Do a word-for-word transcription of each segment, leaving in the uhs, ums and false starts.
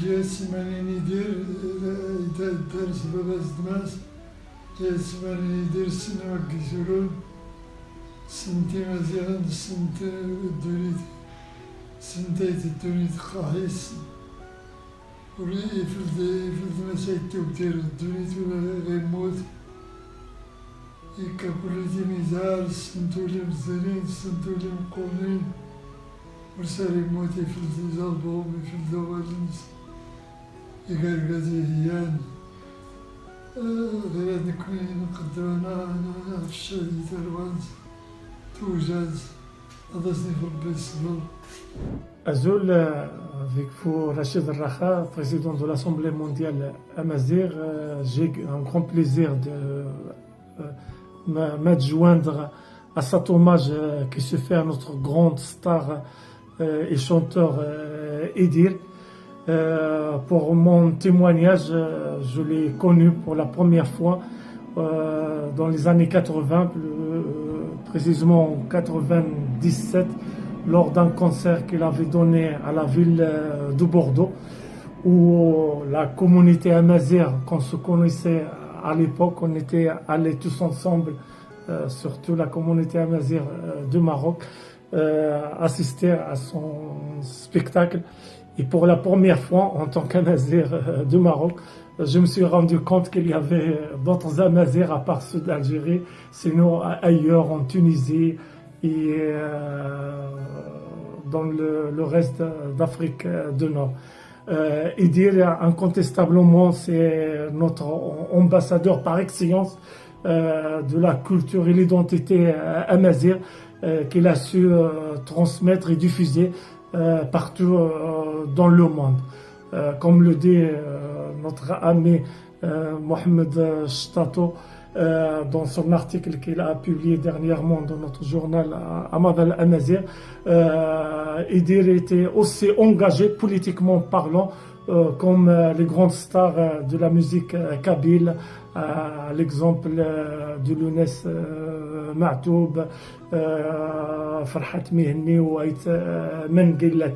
Yasiman n Yidir, d-, d-, d-, s baba-s d mass. Yasiman n Yidir, ssnen wagi surun, ssnen timaziɣin, ssnen ddunit, ssnen tayet ddunit qqaḥ-is. Ur ifeld, ifeld ma s ay d-tubdir ddunit ula ɣ-, ɣ-immut. Yekka kulli timizar, ssent uli mezzanin, ssent uli meqqurnin. Ur sari mmut, ifeld les albums, ifeld awal-nnes. Igargaz iheyyan. Eh, ɣir ad nekkni nqedder ana, ana, ana ɣef ccadi tarwant, tujat, ad as-nif Rebbi ṣṣber. Azul, euh, avec vous, Rachid Raxa, président de l'Assemblée mondiale Amazigh. Euh, j'ai un grand plaisir de, euh, m'a-, m'adjoindre à cet hommage, euh, qui se fait à notre grande star, euh, et chanteur, euh, Idir. Euh, pour mon témoignage, euh, je l'ai connu pour la première fois, euh, dans les années quatre-vingts, plus, euh, précisément en quatre-vingt-dix-sept, lors d'un concert qu'il avait donné à la ville, euh, de Bordeaux, où la communauté amazigh, qu'on se connaissait à l'époque, on était allés tous ensemble, euh, surtout la communauté amazigh, euh, du Maroc, euh, assister à son spectacle. Et pour la première fois, en tant qu'Amazigh, euh, du Maroc, je me suis rendu compte qu'il y avait, euh, d'autres Amazirs à part ceux d'Algérie, sinon a-, ailleurs, en Tunisie et, euh, dans le, le reste d'Afrique, euh, du Nord. Euh, Idir, incontestablement, c'est notre ambassadeur par excellence, euh, de la culture et l'identité, euh, amazigh, euh, qu'il a su, euh, transmettre et diffuser, euh, partout, euh, dans le monde. Euh, comme le dit, euh, notre ami, euh, Mohamed, euh, Shtato, euh, dans son article qu'il a publié dernièrement dans notre journal, euh, Amaḍal Amazigh, euh, Idir était aussi engagé politiquement parlant, euh, comme, euh, les grandes stars, euh, de la musique, euh, kabyle, euh, à l'exemple, euh, de Lounès, euh, Maatoub, euh, Ferhat Mehenni ou Aït, euh, Menguellet.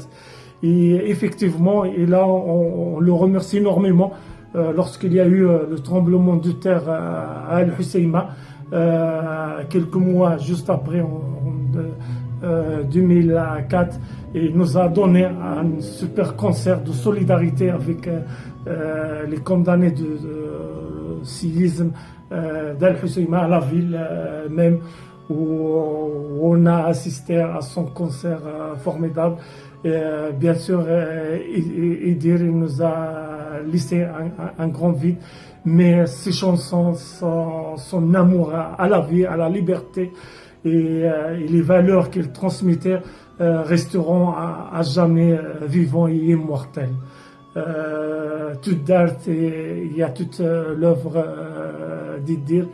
Et effectivement, et là, on, on le remercie énormément, euh, lorsqu'il y a eu, euh, le tremblement de terre, euh, à Al Hoceima, euh, quelques mois juste après, en, en, euh, deux mille quatre, et il nous a donné un super concert de solidarité avec, euh, euh, les condamnés de, de séisme, euh, d'Al Hoceima, à la ville, euh, même, où, où on a assisté à son concert, euh, formidable. Et, euh, bien sûr, euh, I-, I-, Idir, il nous a laissé un, un, un grand vide, mais ses chansons, son, son amour à, à la vie, à la liberté, et, euh, et les valeurs qu'il transmettait, euh, resteront à, à jamais, euh, vivants et immortels. Euh, Tuddart, et il y a toute, euh, l'œuvre, euh, d'Idir.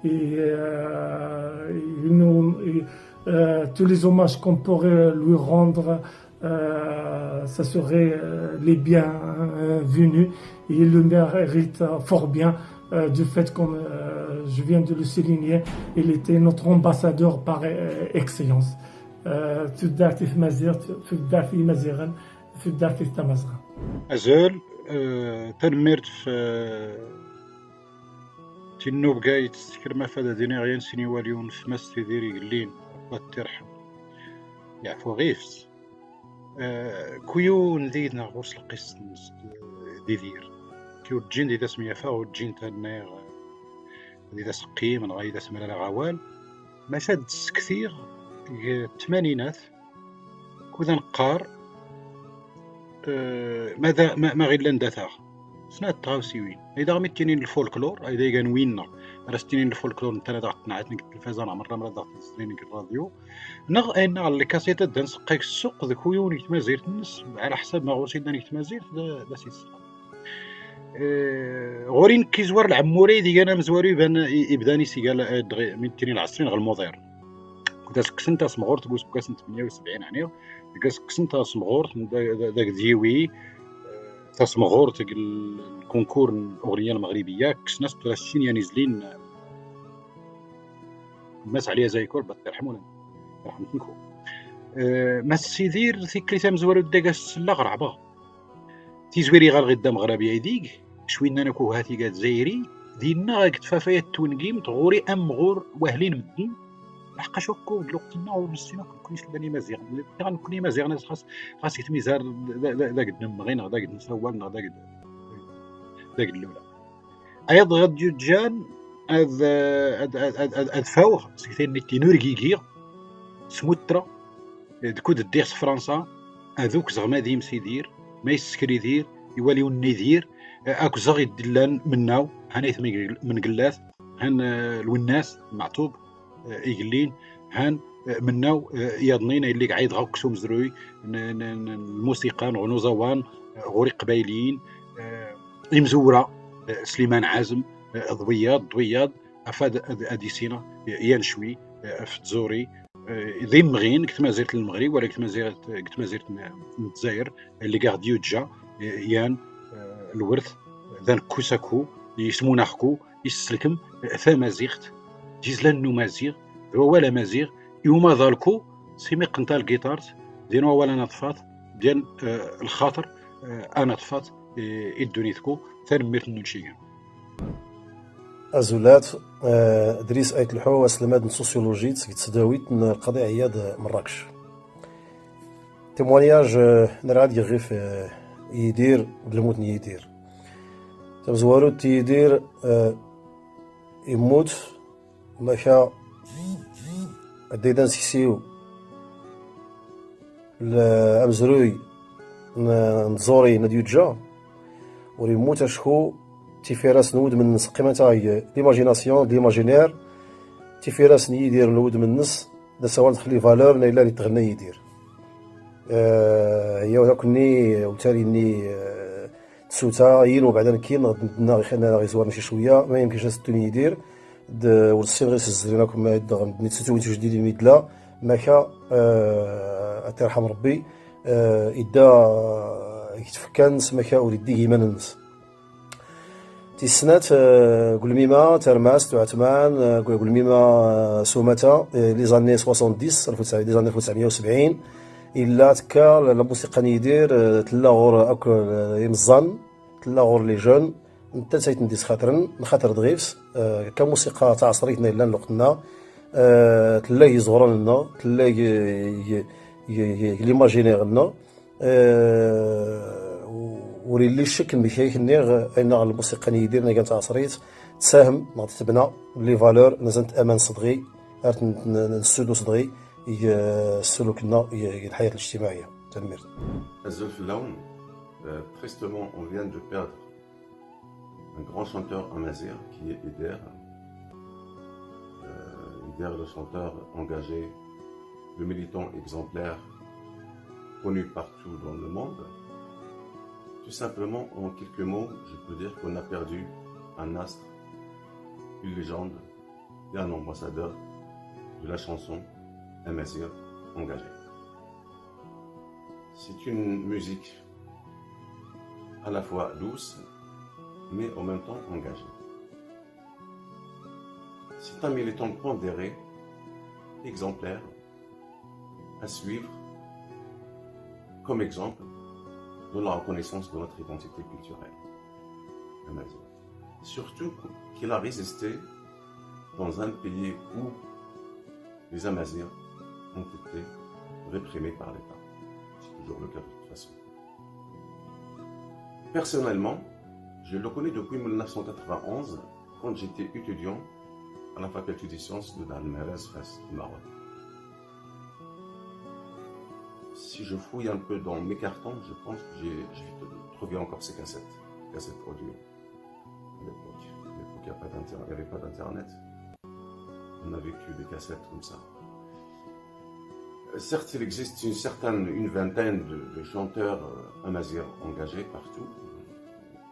Et, euh, il nous, et, euh, tous les hommages qu'on pourrait lui rendre, euh, ça serait, euh, les bienvenus. Et il le mérite fort bien, euh, du fait, comme, euh, je viens de le souligner, il était notre ambassadeur par, euh, excellence. Euh, Tuddart i Tmaziɣt, Tuddart i Imaziɣen, Tuddart i Tamazɣa. Azul, euh, tanemmirt ɣef, euh, tinnubga i d-tessekrem afad ad iniɣ yan sin iwaliwen f Mass Idir Igellin, Rebbi ad t-irḥem, yeɛfu ɣif-s. Eh, kuyun d-id neɣ ɣur-s lqis-nnes, eh, d Idir. Ki ur ǧǧin di d as-myafaɣ, ur ǧǧin tanna, eh, di d as-qqim neɣ di d as-mlaleɣ awal. Maca d-ssektiɣ deg tmaninat, kud ad neqqar, eh, ma da, ma, ma ɣillan d ataɣ. Snat tɣawsiwin. Ay daɣ mi ttinin lfolklor, ay d aygan winna, ara s-ttinin lfolklor n tala daɣ tnaɛet deg telfaza neɣ merra merra daɣ tizlin deg rradyu, neɣ ayen neɣ lkasita d anseqqay ssuq d kuyun deg tmazirt-nnes, ɛla ḥsab ma ɣur-s yellan deg tmazirt, d, d as-yesseqan. Eh, ɣur-i nekk izwar lɛemmura i d-igan amezwaru iban, i, ibdan isigal, eh, dɣi, mi ttinin lɛesrin ɣer lmuḍir. Kda sekksen tasemɣurt deg useggas n tmenya u sebɛin, ɛni, deg sekksen tasemɣurt n da-, da-, daged yiwi, eh, tasemɣurt deg l-, lkunkur n uɣniya lmeɣribiya, kksen-as tura sin yan izlin, eh, Mass Ɛli Azaykur, Rebbi ad t-irḥem, wala irḥem-iten ku. Eh, Mass Idir, tikli tamezwarut deg as-selleɣ, reɛbeɣ. Tizwiri ɣer ɣidda meɣrabi aydig, cwinna n akuhati gad zayri, dinna ɣag tfafayat twengim tɣuri am ɣur wahlin medden, laḥqac akk d lweqt-nneɣ ur nessin akk nekkni sellan imaziɣen. Nekkni imaziɣen, xas, xas i tmizar d, d, d, d agd nemɣi neɣ d agd nsawal neɣ d agd, d agd lula. Ayaḍ ɣad yuǧǧan ad, ad, ad, ad, ad, ad fawɣ seg tayen nittin ur gigiɣ, smuttreɣ, d kud ddiɣ s Fransa, ad ukzeɣ ma d imsidir, ma yessekridir, iwali unnidir, akzeɣ i d-illan mennaw, han ayt Mengel-, Mengellat, han, eh, Lwennas, Meɛtub, eh, Igellin, han, eh, mennaw, eh, yaḍnin, ay lliɣ ɛideɣ akk s umezruy n, n, n, n lmusiqa, neɣ n uẓawan, eh, ɣur iqbayliyen, eh, imzewra, eh, Sliman Ɛazem, eh, d wiyaḍ, d wiyaḍ, af ad, ad, ad issineɣ, eh, yan cwi, eh, af tẓuri, eh, d imɣin deg tmazirt n Lmeɣrib, wala deg tmazirt, deg tmazirt n, n Dzayer, eh, lliɣ ɣ-d-yuǧǧa, eh, yan, eh, lwert, d anekku s akku, yesmunaxku, yesselkem, eh, tamaziɣt, d izlan n umaziɣ, d wawal amaziɣ, i umaḍal ku, s imiqqent a lgitart, din wawal anaṭfat, din, eh, lxaṭer, eh, anaṭfat, eh, i ddunit ku, tanemmirt n uncigen. Azulat, eh, Dris Ayt Lḥu, aselmad n sociologie seg tesdawit n Lqaḍi Ɛiyad, eh, Merrakec. Témoignage, eh, nra ad yeɣif, eh, Yidir, d lmut n Yidir. Tamezwarut Yidir, eh, yemmut, maka, adday d anseksiw, l-, amezruy n, n tẓuri n ad yuǧǧa, ur yemmut acku tifiras n wudem-nnes qqiment-aɣ l'imagination, d l'imaginaire, tifiras n Yidir n wudem-nnes, d asawal dexl les valeurs n yella di tɣenna Yidir. Eh, yaw akkenni, utari-nni, eh, tsuta, yin ubeɛda nekki, neɣ d-, neɣ ixenna, neɣ izwar mačči cwiya, ma yemkin ad s-ttun Yidir, d-, ur ssineɣ is-zzrin akk ma d-, d-, d-, d-, tijdidin mi d-la, maka, eh, ad t-irḥem Rebbi, eh, idda, eh, deg tfekka-nnes, maka ur iddig iman-nnes. Tis snat, eh, Gulmima, Tarmast, Uɛetman, eh, Gulmima, eh, Sumata, eh, les années soixante-dix, alef u tesɛemya, les années alef u tesɛemya u sebɛin, illa tekka la, la musiqa n Yidir, eh, tella ɣur akk, eh, imeẓẓan, tella ɣur les jeunes, netta ay ten-d-isxatren, nxater dɣif-s, eh, ka musiqa taɛeṣrit-nni yellan lweqt-nneɣ, eh, tella g iẓuran-nneɣ, tella g, g, g, g, g l'imaginaire-nneɣ, eh, ur yelli ccek mmek ay k-nniɣ, ayen lmusiqa n Yidir n taɛeṣrit tsahem neɣ tebna les valeurs n zant aman ṣedɣi, ar n-, n-, n-, nessuddu ṣedɣi, g, eh, ssuluk-nneɣ, g, g lḥayat الاجتماعية. Tanemmirt. Azul fell-awen. Euh, tristement, on vient de perdre un grand chanteur amazigh qui est Yidir. Euh, Yidir, le chanteur engagé, le militant exemplaire, connu partout dans le monde. Tout simplement, en quelques mots, je peux dire qu'on a perdu un astre, une légende et un ambassadeur de la chanson amazigh engagée. C'est une musique à la fois douce, mais en même temps engagée. C'est un militant pondéré, exemplaire, à suivre comme exemple dans la reconnaissance de notre identité culturelle amazigh. Surtout qu'il a résisté dans un pays où les Amazighs ont été réprimés par l'État. C'est toujours le cas de toute façon. Personnellement, je le connais depuis mille neuf cent quatre-vingt-onze, quand j'étais étudiant à la faculté des sciences de Dar el Merrez, Fès, au Maroc. Si je fouille un peu dans mes cartons, je pense que j'ai, je vais trouver encore ces cassettes, cassettes audio. À l'époque, à l'époque, il n'y a pas d'inter-, il n'y avait pas d'Internet. On n'avait que des cassettes comme ça. Certes, il existe une certaine, une vingtaine de, de chanteurs, euh, amazighs engagés partout,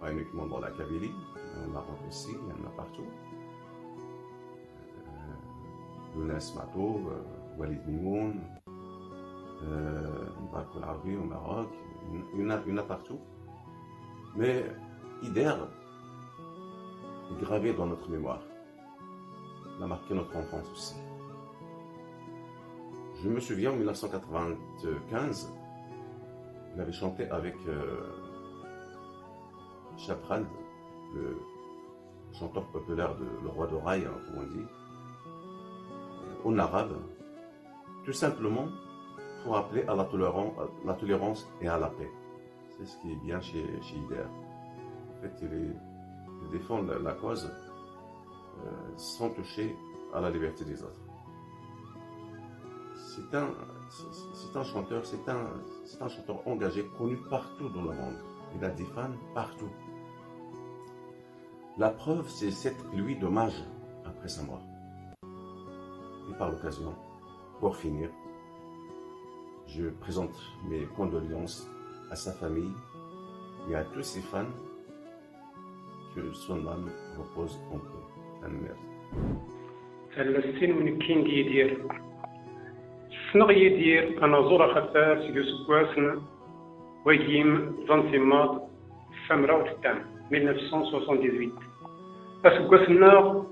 pas uniquement dans la Kabylie, mais au Maroc aussi, il y en a partout. Euh, Younes Matoub, euh, Walid Mimoun, euh, Mbarak El Arbi au Maroc, il y en a, il y en a partout. Mais Yidir est gravé dans notre mémoire. Il a marqué notre enfance aussi. Je me souviens, en mille neuf cent quatre-vingt-quinze, il avait chanté avec, euh, Chapral, le chanteur populaire de le roi de rail, hein, comme on dit, euh, en arabe, tout simplement pour appeler à la tolérance, la tolérance et à la paix. C'est ce qui est bien chez, chez Ider. En fait, il, est- il défend la, la cause euh, sans toucher à la liberté des autres. C'est un, c'est un chanteur, c'est un, c'est un chanteur engagé, connu partout dans le monde. Il a des fans partout. La preuve, c'est cette pluie d'hommages après sa mort. Et par l'occasion, pour finir, je présente mes condoléances à sa famille et à tous ses fans. Que son âme repose en paix. Tanemmirt. Tallast-inu nekkin d Yidir. Ssneɣ Yidir anaẓur axatar seg useggas n wagim ẓan simmaḍ samraw d tam, mille neuf cent soixante-dix-huit. Aseggas-nneɣ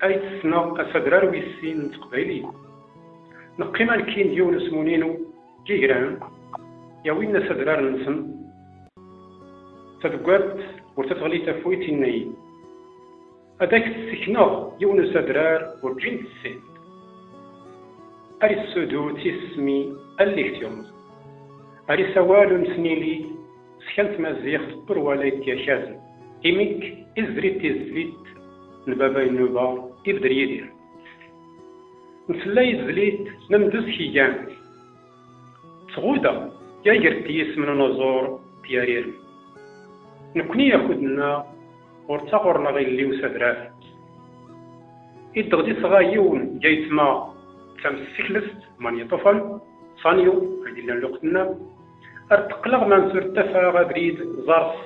ay t-ssneɣ asadrar wis sin n teqbaylit. Neqqim akkin d yiwen usmun-inu d igran, yawin asadrar-nsen. Tadeggalt ur teɣli tafuyt inna-yi-d: "Ad ak-d-ssekneɣ yiwen usadrar urǧin tessineḍ. Ar issudu tismi allig tiɣmẓ. Ar isawal ur nesnili s kan tmaziɣt ur wala d-yerkazen. Imik izri-d tizlit n baba Inuba ibder Yidir. Nsella izlit nemdus kigan. Tɣuda yagret yisem n unaẓur d yariren. Nekni akud-nneɣ ur ttaɣur-neɣ illi usadrar. Iddeɣ di sɣa yiwen deg ayetma d tamesseklest, magnétophone, sanyu, ay d-illan lweqt-nneɣ. Ar teqqleɣ ma nsur ttafeɣ abrid ẓer-s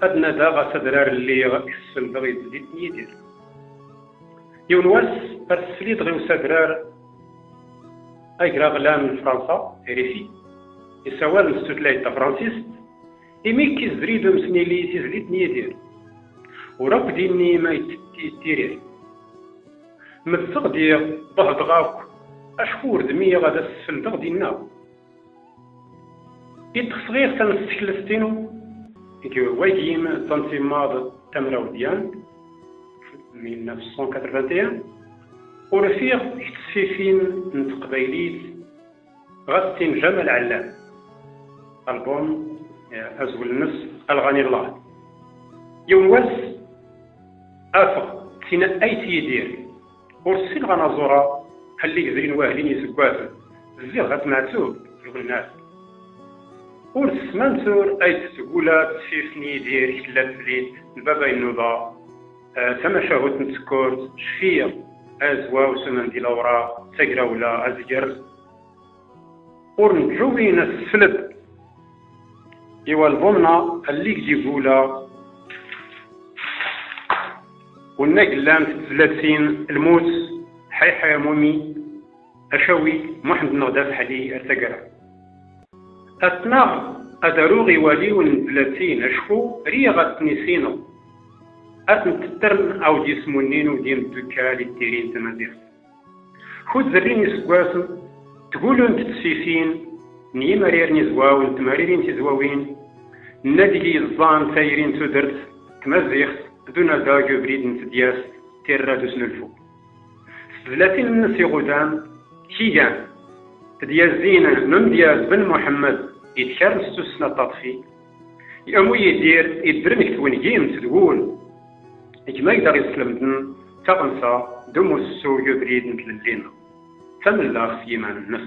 ad nadaɣ asadrar lliɣ isseldeɣ izlit n Yidir. Yiwen wass ar tesliḍ ɣi usadrar agraɣlan n Fransa, R F I, yessawalen s tutlayt tafransist, imi k-izri-d umesnili tizlit n Yidir. Ur akk d-inni ma yettidir. Mezzeɣ diɣ, behdeɣ akk, acku ur dmiɣ ad as-sfeldeɣ dinna. Iteɣ sɣiɣ tamesseklest-inu deg wagim d tansimmaḍ tamraw d yan, mille neuf cent quatre-vingt-un, ur ufiɣ deg tesfifin n teqbaylit ɣas tin Ǧamal Ɛellam, album, eh, azwel-nnes Alɣani Llah. Yiwen wass, afeɣ tin ayt Yidir. Ur ssineɣ anaẓur-a, allig zrin wahlin yiseggasen, ziɣ d at Meɛtub, lwennas. Ur tesmam tura ay d-tgula tesfift n Yidir, tella tezlit n baba Inuba, eh, tamacahut n tsekkurt, cfiɣ, azwaw s umendi lawraɣ, d tagrawla, azger. Ur neǧǧu win asfel-d i walbum-nneɣ allig d-yegula wannag llant tezlatin Lmut, Ḥayḥay Amumi, Acawi, Muḥend neɣ d Afeḥli ar taggara. Atnaɣ ad aruɣ i waliw n tezlatin acku riɣ ad ten-issineɣ. Ad tent-tettren awd yismunnin udi n tdukkal i d-tirin tamaziɣt. Kud zerrin iseggasen, tgulun-d tesfifin n yimariren izwaw n tmaririn tizwawin, n adeg i yeẓẓan tayri n tudert tmaziɣt d unadeg ubrid n tedyazt tirra d usnulfu. S tezlatin-nnes iɣudan, kigan, tedyazzin n umedyaz Ben Muḥemmed i d-karen s tussna Ṭaṭfi, Amu Yidir iddren deg twengim d tedwul, gma i d aɣ-yeslemden taɣensa d umussu i ubrid n tlelli-nneɣ, d tamellaɣt s yiman-nnes.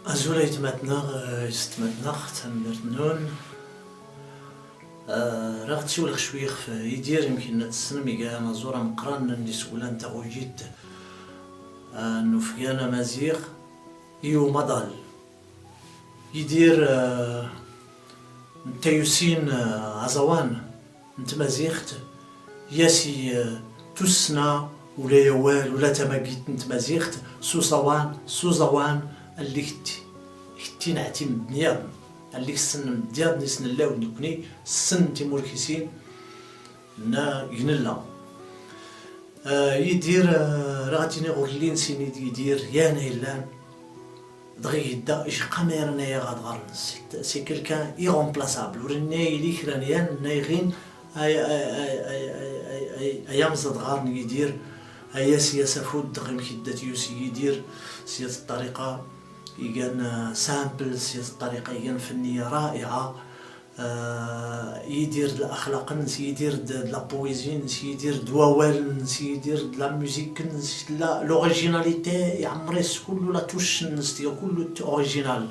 Azul aytmaten-nneɣ, eh, yessetmaten-nneɣ, tanemmirt-nwen. Eh, raɣ tsiwleɣ cwi ɣef Yidir, imken ad tessnem iga anaẓur ameqqran n yiseglan taɣuyit, eh, n ufgan amaziɣ i umaḍal. Yidir, eh, netta yusin, eh, aẓawan n tmaziɣt, yas i, eh, tussna, ula awal, ula tamagit n tmaziɣt, s uẓawan, s uẓawan, allig t-, kettin ɛtim bniyaḍen, allig ssen bniyaḍen i s-nella u d nekkni, ssen timurkisin, nna gnella. Eh, Yidir, eh, raɣ ad iniɣ ur llin sin i d Yidir, yan yellan. Dɣi yedda, icqam ay rnan ay aɣadɣar-nnes. C'est quelqu'un irremplaçable. Ur yenni ay ili kra n yan, n ay ɣin, ay, ay, ay, ay, ay, ay, ay, ay amẓadɣar n Yidir, ay as yas afud, dɣi mkiddat yusi Yidir, s yat ṭṭariqa igan, euh, simple, s yat ṭṭariqa igan fenniya ra'i'a. Euh, Yidir d laxlaq-nnes, Yidir d, d la poésie-nnes, Yidir d wawal-nnes, Yidir d la musique-nnes, la, l'originalité, iɛemmer-as kullu la touche-nnes, tga kullu original.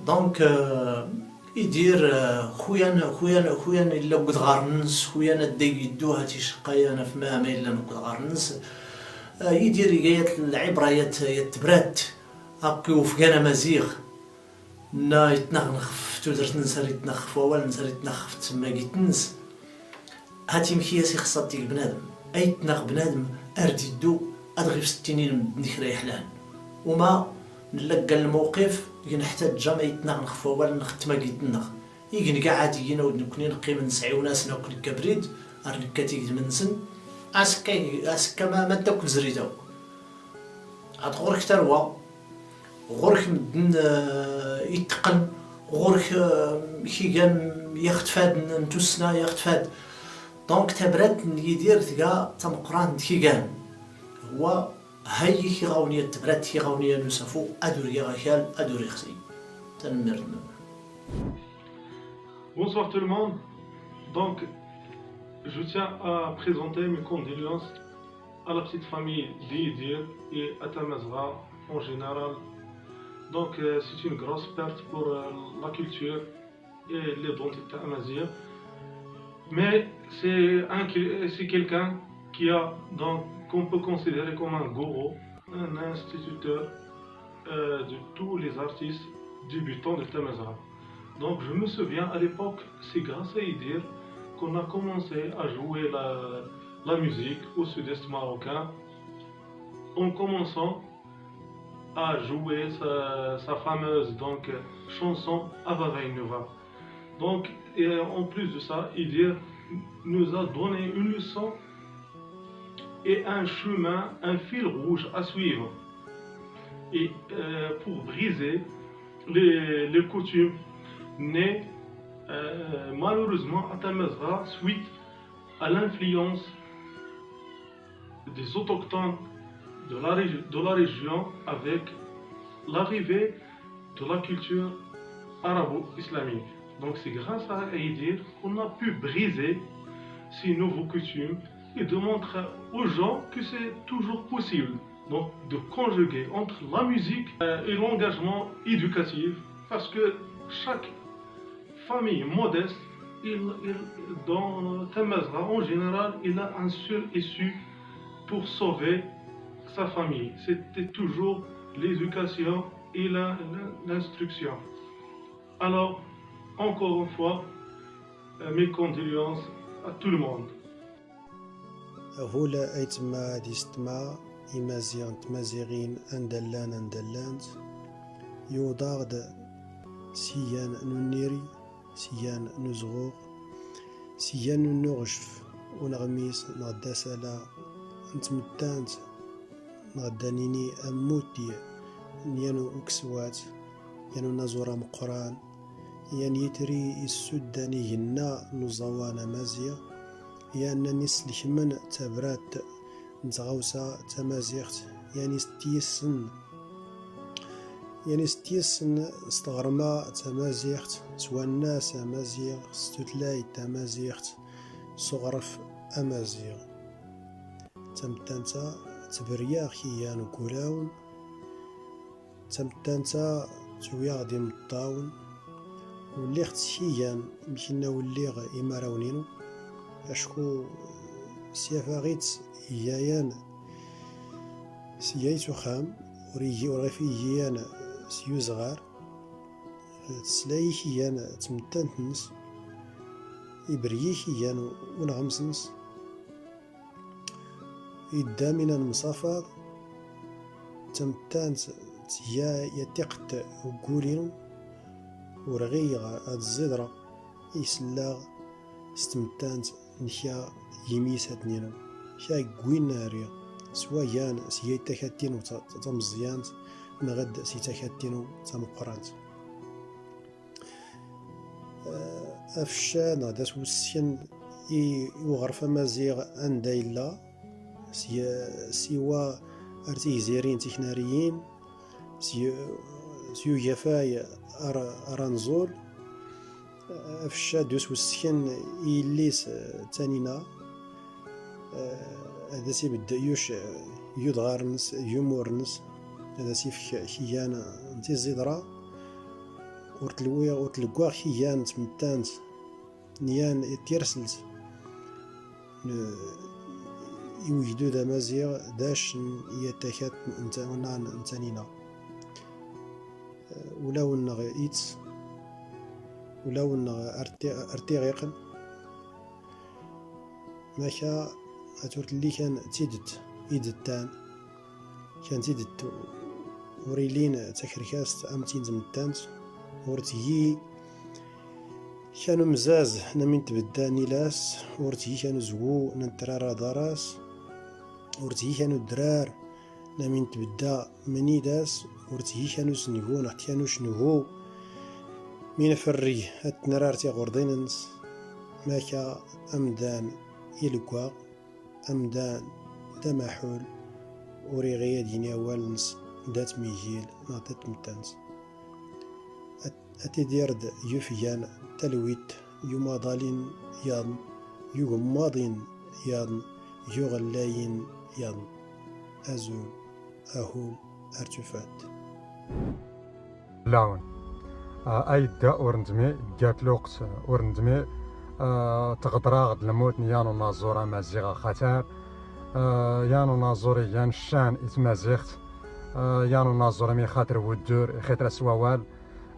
Donc, euh, Yidir, euh, xuyan, xuyan, xuyan illa deg udɣar-nnes, xuyan adday yeddu, ha ticeqqayan af ma, ma yellan deg udɣar-nnes. Euh, Yidir iga yat lɛibra, yat, yat tebrat, akk i ufgan amaziɣ. Nna yettnaɣen ɣef tudert-nnes, ar yettnaɣ ɣef wawal-nnes, ar yettnaɣ ɣef tmagit-nnes. Ha timki-as ixeṣṣa tig bnadem. Ay yettnaɣ bnadem, ar d-iddu, ad ɣif s-ttinin medden kra yeḥlan. Uma nella deg lmewqif, gen ḥta ǧǧam ay yettnaɣen ɣef wawal-nneɣ, ɣef tmagit-nneɣ. Igenga ɛadiyen, aw d nekkni neqqimen sɛiwen-asen akk nekk abrid, ar nekka tigdem-nsen. Asekka, asekka ma, ma takk zrid akk. Ad ɣur-k tarwa, ɣur-k medden, euh, itteqqen, ɣur-k, euh, kigan yaxtfad n, n tussna, yaxtfad. Donc, tabrat n Yidir tga d tameqqrant n kigan. Wa, ha-yi kiɣawen yat tebrat, kiɣawen yan usafu, ad uriɣ akal, ad uriɣ si. Tanemmirt. Bonsoir tout le monde. Donc, je tiens à présenter mes condoléances à la petite famille de Yidir et à Tamazra en général. Donc, euh, c'est une grosse perte pour, euh, la culture et l'identité amazigh. Mais c'est un, c'est quelqu'un qui a, donc, qu'on peut considérer comme un gourou, un instituteur, euh, de tous les artistes débutants de Tamazra. Donc, je me souviens à l'époque, c'est grâce à Yidir qu'on a commencé à jouer la, la musique au sud-est marocain, en commençant à jouer sa, sa fameuse, donc, chanson Avava Inova. Donc, et en plus de ça, Yidir nous a donné une leçon et un chemin, un fil rouge à suivre. Et, euh, pour briser les, les coutumes nées, euh, malheureusement à Tamazra suite à l'influence des autochtones de la, régi- de la région avec l'arrivée de la culture arabo-islamique. Donc c'est grâce à Yidir qu'on a pu briser ces nouveaux coutumes et de montrer aux gens que c'est toujours possible, donc, de conjuguer entre la musique, euh, et l'engagement éducatif, parce que chaque famille modeste, il, il, dans Tamazra en général, il a un seul issue pour sauver sa famille. C'était toujours l'éducation et la, l'instruction. Alors, encore une fois, euh, mes condoléances à tout le monde. Ɣul aytma d yessetma, imaziɣen d tmaziɣin, anda llan, anda llant, yuweḍ-aɣ-d s yigan n unniri, s yigan n uzɣuɣ, s yigan n unuɣcef, uneɣmis neɣ d asala n tmettant, neɣ d anini ammud n yan ukeswat, yan unaẓur ameqqran, yan yitri yessuddan igenna n uẓawan amaziɣ, yan anis iselkmen tabrat n tɣawsa tamaziɣt, yan is-t-yessen, yan is-t-yessen s tɣerma tamaziɣt, s wannas amaziɣ, s tutlayt tamaziɣt, s uɣref amaziɣ. Tamettant-a tberri-aɣ kigan n wulawen, tamettant-a tewwi-aɣ-d imeṭṭawen, ur lliɣ ttkigan mkenna ur lliɣ imarawen-inu, acku syafaɣ-itt iga-yan s yayt uxxam, ur igi, ur ɣef igi yan s yuzɣar, tesla-yi kigan tmettant-nnes, iberri-yi kigan uneɣmes-nnes. Idda mina nemsafaḍ, tamettant tga yatiqet deg wul-inu, ur ɣileɣ ad ẓidreɣ i selleɣ s tmettant n kra yimyissaten-inu, kra n win riɣ, s wagan s yay takatin-inu ta-, tameẓyant, Nɣed si takatti-inu d tameqqrant. Eh, afecca neɣ d aswesken i, i uɣref amaziɣ anda yella, si, siwa ar tigzirin tiknariyin, si, si ugafay ar, ar anẓul. Afecca d uswesken i yelli-s, eh, Tanina. Eh, ad as-ibedd yuc, eh, yudɣar-nnes, yumur-nnes, ad as-ifk kigan n tiẓiḍra, ur tlewwiɣ, ur tleggaɣ kigan n tmettant, n yan n tirselt, n, i ugdud amaziɣ, d ac n yattakat n ta-, n Tanina. Eh, ulawen-nneɣ itts, ulawen-nneɣ ar ti-, ar tiɣiqen. Maka, at ur telli kan d tidet i d-ttan, kan tidet ur ilin d takerkast am tin tmettant, ur tgi kan umzaz n amin tbedda n ilas, ur tgi kan uzwu n ntrar aḍaras, ur tgi kan udrar n amin tbedda menidas, ur tgi kan usengu neɣ kan ucengu. Mi nferrig ad tnerar tiɣurḍin-nnes, maka amdan ileggaɣ, amdan d amaḥul, ur iɣi ad yini awal-nnes d atmigil neɣ d atmettant. Ad, ad tidir d yufgan talwit yumaḍalin yaḍn, yugemmaḍin yaḍn, yuɣellayin yaḍn. Azul, ahul, ar tufat. Lawn. Ah, ayda ur ndmi, gatluqt ur ndmi, ah, tɣeḍraɣ d lmut n yan unaẓur amaziɣ axatar, ah, yan unaẓur igan ccan i tmaziɣt, ah, yan unaẓur mi xater wuddur, ixater s wawal,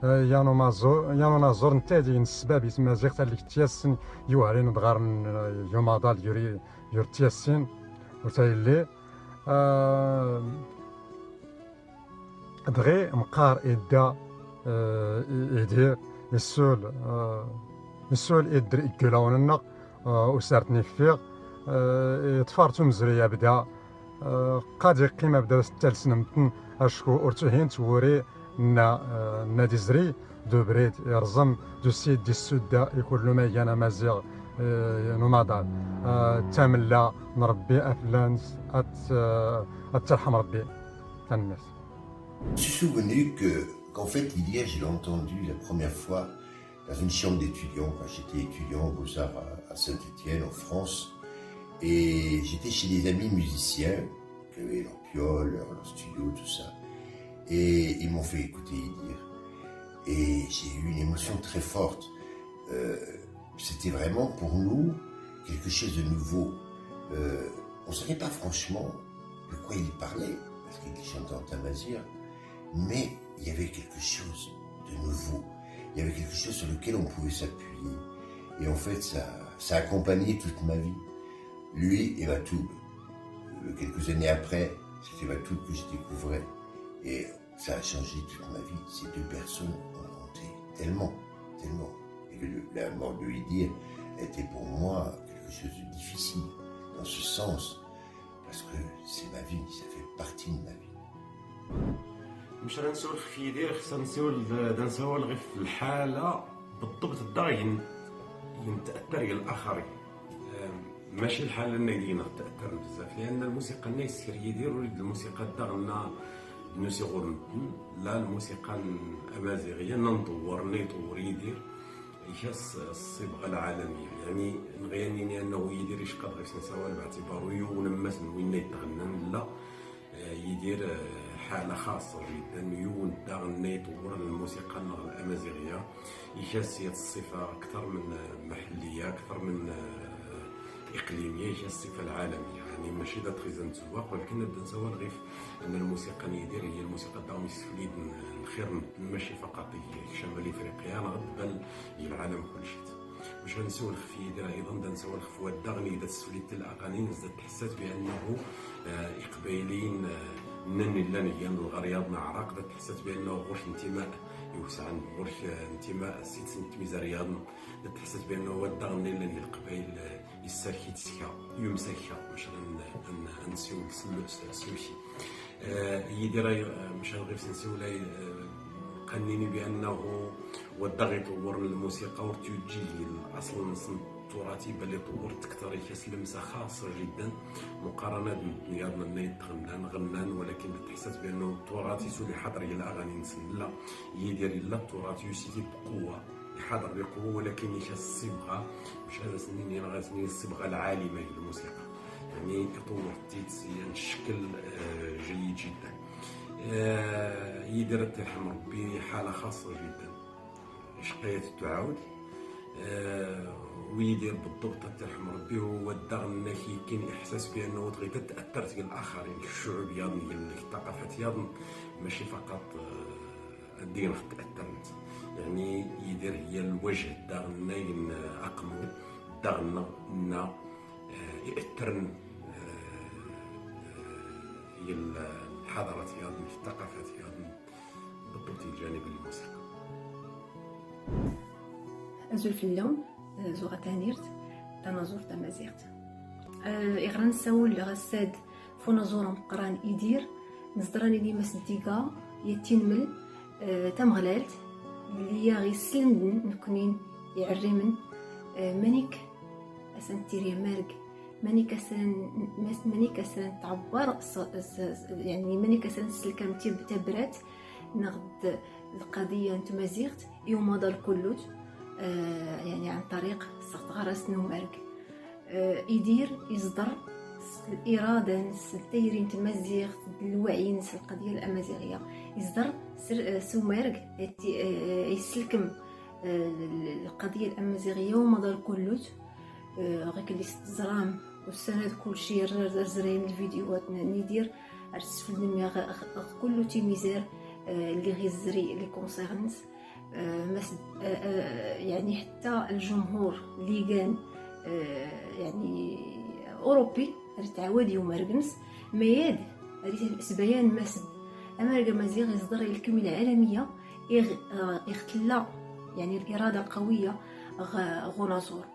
ah, yan umaẓur, yan unaẓur n tadi n ssbab i tmaziɣt allig tyassen yuhrin dɣar n, ah, yumaḍal yuri, yur tyassin, ur tayelli. Ah, Dɣi mqqar idda, eh, i-, Idir, issul, eh, issul idder igulawen-nneɣ, eh, usart n iffiɣ, eh, iṭfar tumezri abda, eh, qad iqqim abda s talsnemten, acku ur tuhint wuri nna, eh, nna d izri, d ubrid irẓem, d usid d issudda i kullu ma igan amaziɣ, eh, n umaḍal. Eh, d tamella n Rebbi a fell-ans, ad, eh, ad terḥem Rebbi. Tanemmirt. Je me suis souvenu que, qu'en fait, Idir, je l'ai entendu la première fois dans une chambre d'étudiants, quand j'étais étudiant aux Beaux-Arts à, à Saint-Étienne, en France. Et j'étais chez des amis musiciens, qui avaient leur piole, leur, leur studio, tout ça. Et ils m'ont fait écouter Idir. Et j'ai eu une émotion très forte. Euh, c'était vraiment pour nous quelque chose de nouveau. Euh, on ne savait pas franchement de quoi il parlait, parce qu'il chantait en tamazight, mais il y avait quelque chose de nouveau. Il y avait quelque chose sur lequel on pouvait s'appuyer. Et en fait, ça, ça a accompagné toute ma vie. Lui et Matoub. Euh, quelques années après, c'était Matoub que je découvrais. Et ça a changé toute ma vie. Ces deux personnes ont compté tellement, tellement. Et le, la mort de Idir était pour moi quelque chose de difficile, dans ce sens, parce que c'est ma vie, ça fait partie de ma vie. Mec ad nsiwel ɣef Yidir, xas ad nsiwel d, ad nsawal ɣef lḥala بالضبط da i n-, i n-tetter i laxarin. Mačči lḥal anag deg-neɣ tetter bezzaf, lianna lmusiqa-nni yessker Yidir ur d lmusiqa daɣen n usiɣur n medden, la lmusiqa n amaziɣ, yan n ḍewwer-nni yeṭewwer Yidir, ikas ṣṣibɣa lɛalamiya. Yeɛni, nɣiya ad nini annahu Yidir yecqa-d ɣef-s nsawal beɛtibaru yiwen n mass n winna yettɣennan, la, Yidir, eh, ḥala xaṣṣa jiddan, yiwen daɣen-nni yeṭewwren lmusiqa-nneɣ amaziɣya, ikas yat ṣṣifa akteṛ min, eh, meḥelliya, akteṛ min, eh, iqlimiya, ikas ṣṣifa lɛalamiya. Yeɛni mačči d aṭriz n tzewwaq, walakin ad nsawal ɣef anna lmusiqa n Yidir hi lmusiqa daɣen yessefliden lxir n medden, mačči faqaṭ i kcamal Ifriqya, neɣ d bal i lɛalam kulci. Mačči ad nsiwel ɣef Yidir ayḍen, da nsawal ɣef waddaɣ-nni da tesflit n laɣanin, da tḥessat bi annahu, eh, Iqbayliyen, eh, nnan illan gan lɣeryaḍ n Ɛraq, da tḥessat bi annahu ɣur-k ntima iwesɛen, ɣur-k, eh, ntima sit n tmizaryaḍen, da tḥessat bi annahu waddaɣ-nni llan i Leqbayel, eh, yessark-itt ska, yumsa akka, mačči ad n-, ad n-, ad nsiwel s, s, s uki. Yidir ay mecɛal ɣef sensi ulay qannini bi annahu wadda ɣi tuwur n lmusiqa ur tuǧǧi l-asl-nsen turath iban li tuwur tektar ikas lemsa xaṣa jiddan muqarana d medden yaḍnen ay d-ɣennan ɣennan walakin teḥsas bi annahu turath isul iḥader i laɣani-nsen la. Yidir illa turath yusi-t-id bquwa. Iḥader biqwa walakin ikas ṣṣibɣa. Mecɛal ad as-nini neɣ ad as-nini ṣṣibɣa lɛalima i lmusiqa. Yeɛni iṭewwer-itt-id s yan cckel jayid jiddan. Yidir ad t-irḥem Rebbi ḥala xaṣa jiddan. Icqayat dduɛawd. Wiyidir beḍḍubt ad t-irḥem Rebbi huwa ddaɣen-nnek yekkin iḥsas bi annahu tɣit ad tɛetter tgel axarin kccuɛub yaḍn gel taqafat yaḍn. Mačči faqat ad d-ineɣ tɛettert. Yeɛni Yidir hiya lwajh ddaɣen-nnayen aqemmu ddaɣen-nneɣ nna iɛettren lḥadarat yaḍn taqafat yaḍn. Beṭṭut lǧanib lmusiqa. Azul fell-awen, zuɣa tanyirt tanaẓurt tamaziɣt. Iɣran sawul ɣassad funaẓur ameqqran Idir, neẓḍran ini Maseddiga yettinmel tameɣlalt li yaɣ yesselmden neknin iɛerrimen manik asan tiri marg manik asan manik asan tɛebbar yani manik asan selkam tabrat neɣ d lqadiya n tmaziɣt i umaḍal kullut. Yani ɛan ṭariq s tɣarast n umarg. Idir iẓḍer s lirada-ns d tayri n tmaziɣt d lwaɛi-ns lqadiya lamaziɣiya. Iẓḍer s umarg yesselkem lqadiya lamaziɣiya umaḍal kullut. Ɣikelli s teẓram ussan-a d kulci yerra azray n lvidyuwat n Idir ar tesfeldem ɣ kullu timizar li ɣ-izri li concerne-ns. Mas yani ḥetta lǧumhur li gan yani urupi ar tɛawad yumarg-ns mayad ar sbayan mas amarg amaziɣ iẓḍer ilkem lɛalamiya iɣ tella yani lirada qawiya ɣ unaẓur.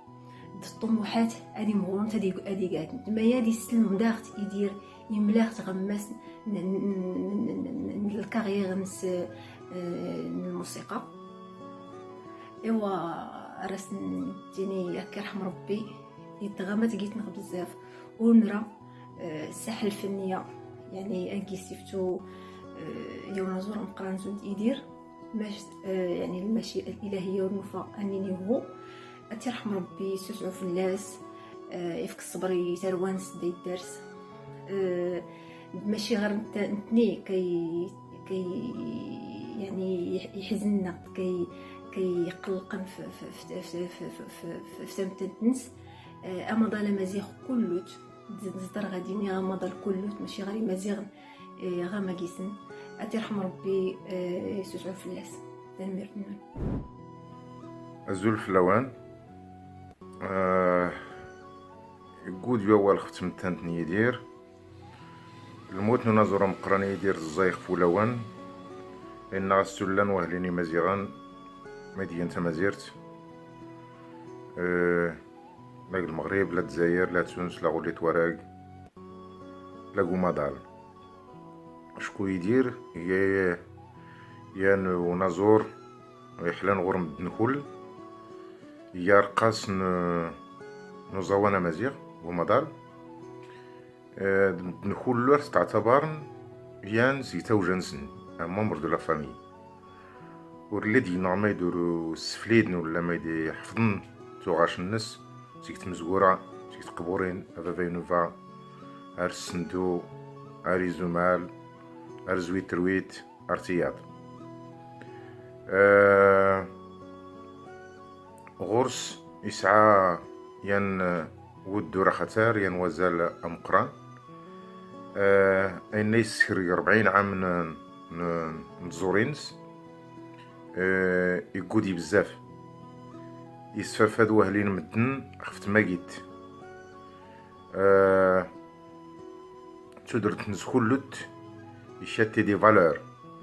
D ṭṭumuḥat ad imɣurent ad igatnt mayad isselmdaɣ-t Idir imlaɣ-t ɣemmas n lkaɣir-ns n lmusiqa. Iwa ar as-nettini akka irḥem Rebbi yettɣama tgit-nneɣ bezzaf ur nra saḥel fenniya yani agi siftu yaw naẓur ameqqran zund Idir. Mac yani lmaci ilahiya ur nufa anini hu. Ad t-irḥem Rebbi yessusɛu fell-as. Ifk ṣṣber i tarwa-ns d ayeddars. Maci ɣer netni kay kay yani yeḥzen-aɣ kay kay yeqlqen f tamtent-ns. Amaḍal amaziɣ kullut. Neẓḍer ɣad iniɣ amaḍal kullut maci ɣer imaziɣen ɣer magisen. Ad t-irḥem Rebbi yessusɛu fell-as. Tanemmirt-nwen. Azul fell-awen. Yeggud wawal ɣef tmettant n Yidir. Lmut n unaẓur ameqqran Yidir ẓẓay ɣef wulawen. Inna-as sullan wahlin imaziɣen ma d-gan tamazirt. La deg Lmeɣrib, la Dzayer, la Tunes, la Ɣullit Warag, la deg umaḍal. Acku Yidir iga yan unaẓur yeḥlan ɣur medden kull, iga arqas n uẓawan amaziɣ n umaḍal. Medden kull ur t-ttɛatabaren yan seg tawja-nsen, un membre de la famille. Ur llid yenɣ ma id ur ssefliden ur la ma id iḥefḍen tuɣac-nnes seg tmezgura, seg tqburin, a baba inuba, ar ssendu, ar izumal, ar zwit terwit, ar tiyaḍ. Ɣur-s isɛa yan wuddur axatar, yan wazal ameqqran. Ayen ay yessekr deg rebɛin ɛam n tẓuri-ines, igudi bezzaf. Yesfafad wahlin medden ɣef tmagit. Tudert-nnes kullut icatte des valeurs,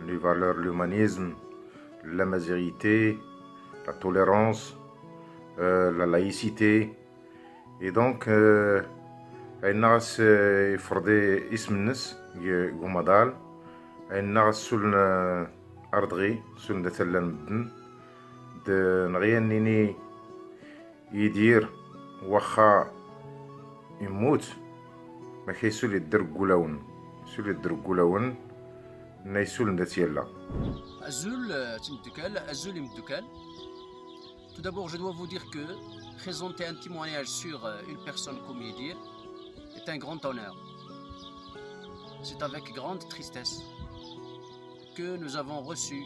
les valeurs, l'humanisme, l'amazigité, la tolérance, la laïcité. Et donc, Ɛennaɣ-as, eh, yefreḍ i-, isem-nnes deg, deg umaḍal. Ɛennaɣ-as sul n, eh, arḍɣi, sul n dat allan medden. D, neɣ yan nini Yidir, waxxa yemmut, ma kay sul yedder deg wulawen. Sul yedder deg wulawen, nna ysul n dat yalla. Azul, eh, timdukal, azul imdukal. Tout d'abord, je dois vous dire que présenter un témoignage sur, euh, une personne comme Yidir est un grand honneur. C'est avec grande tristesse que nous avons reçu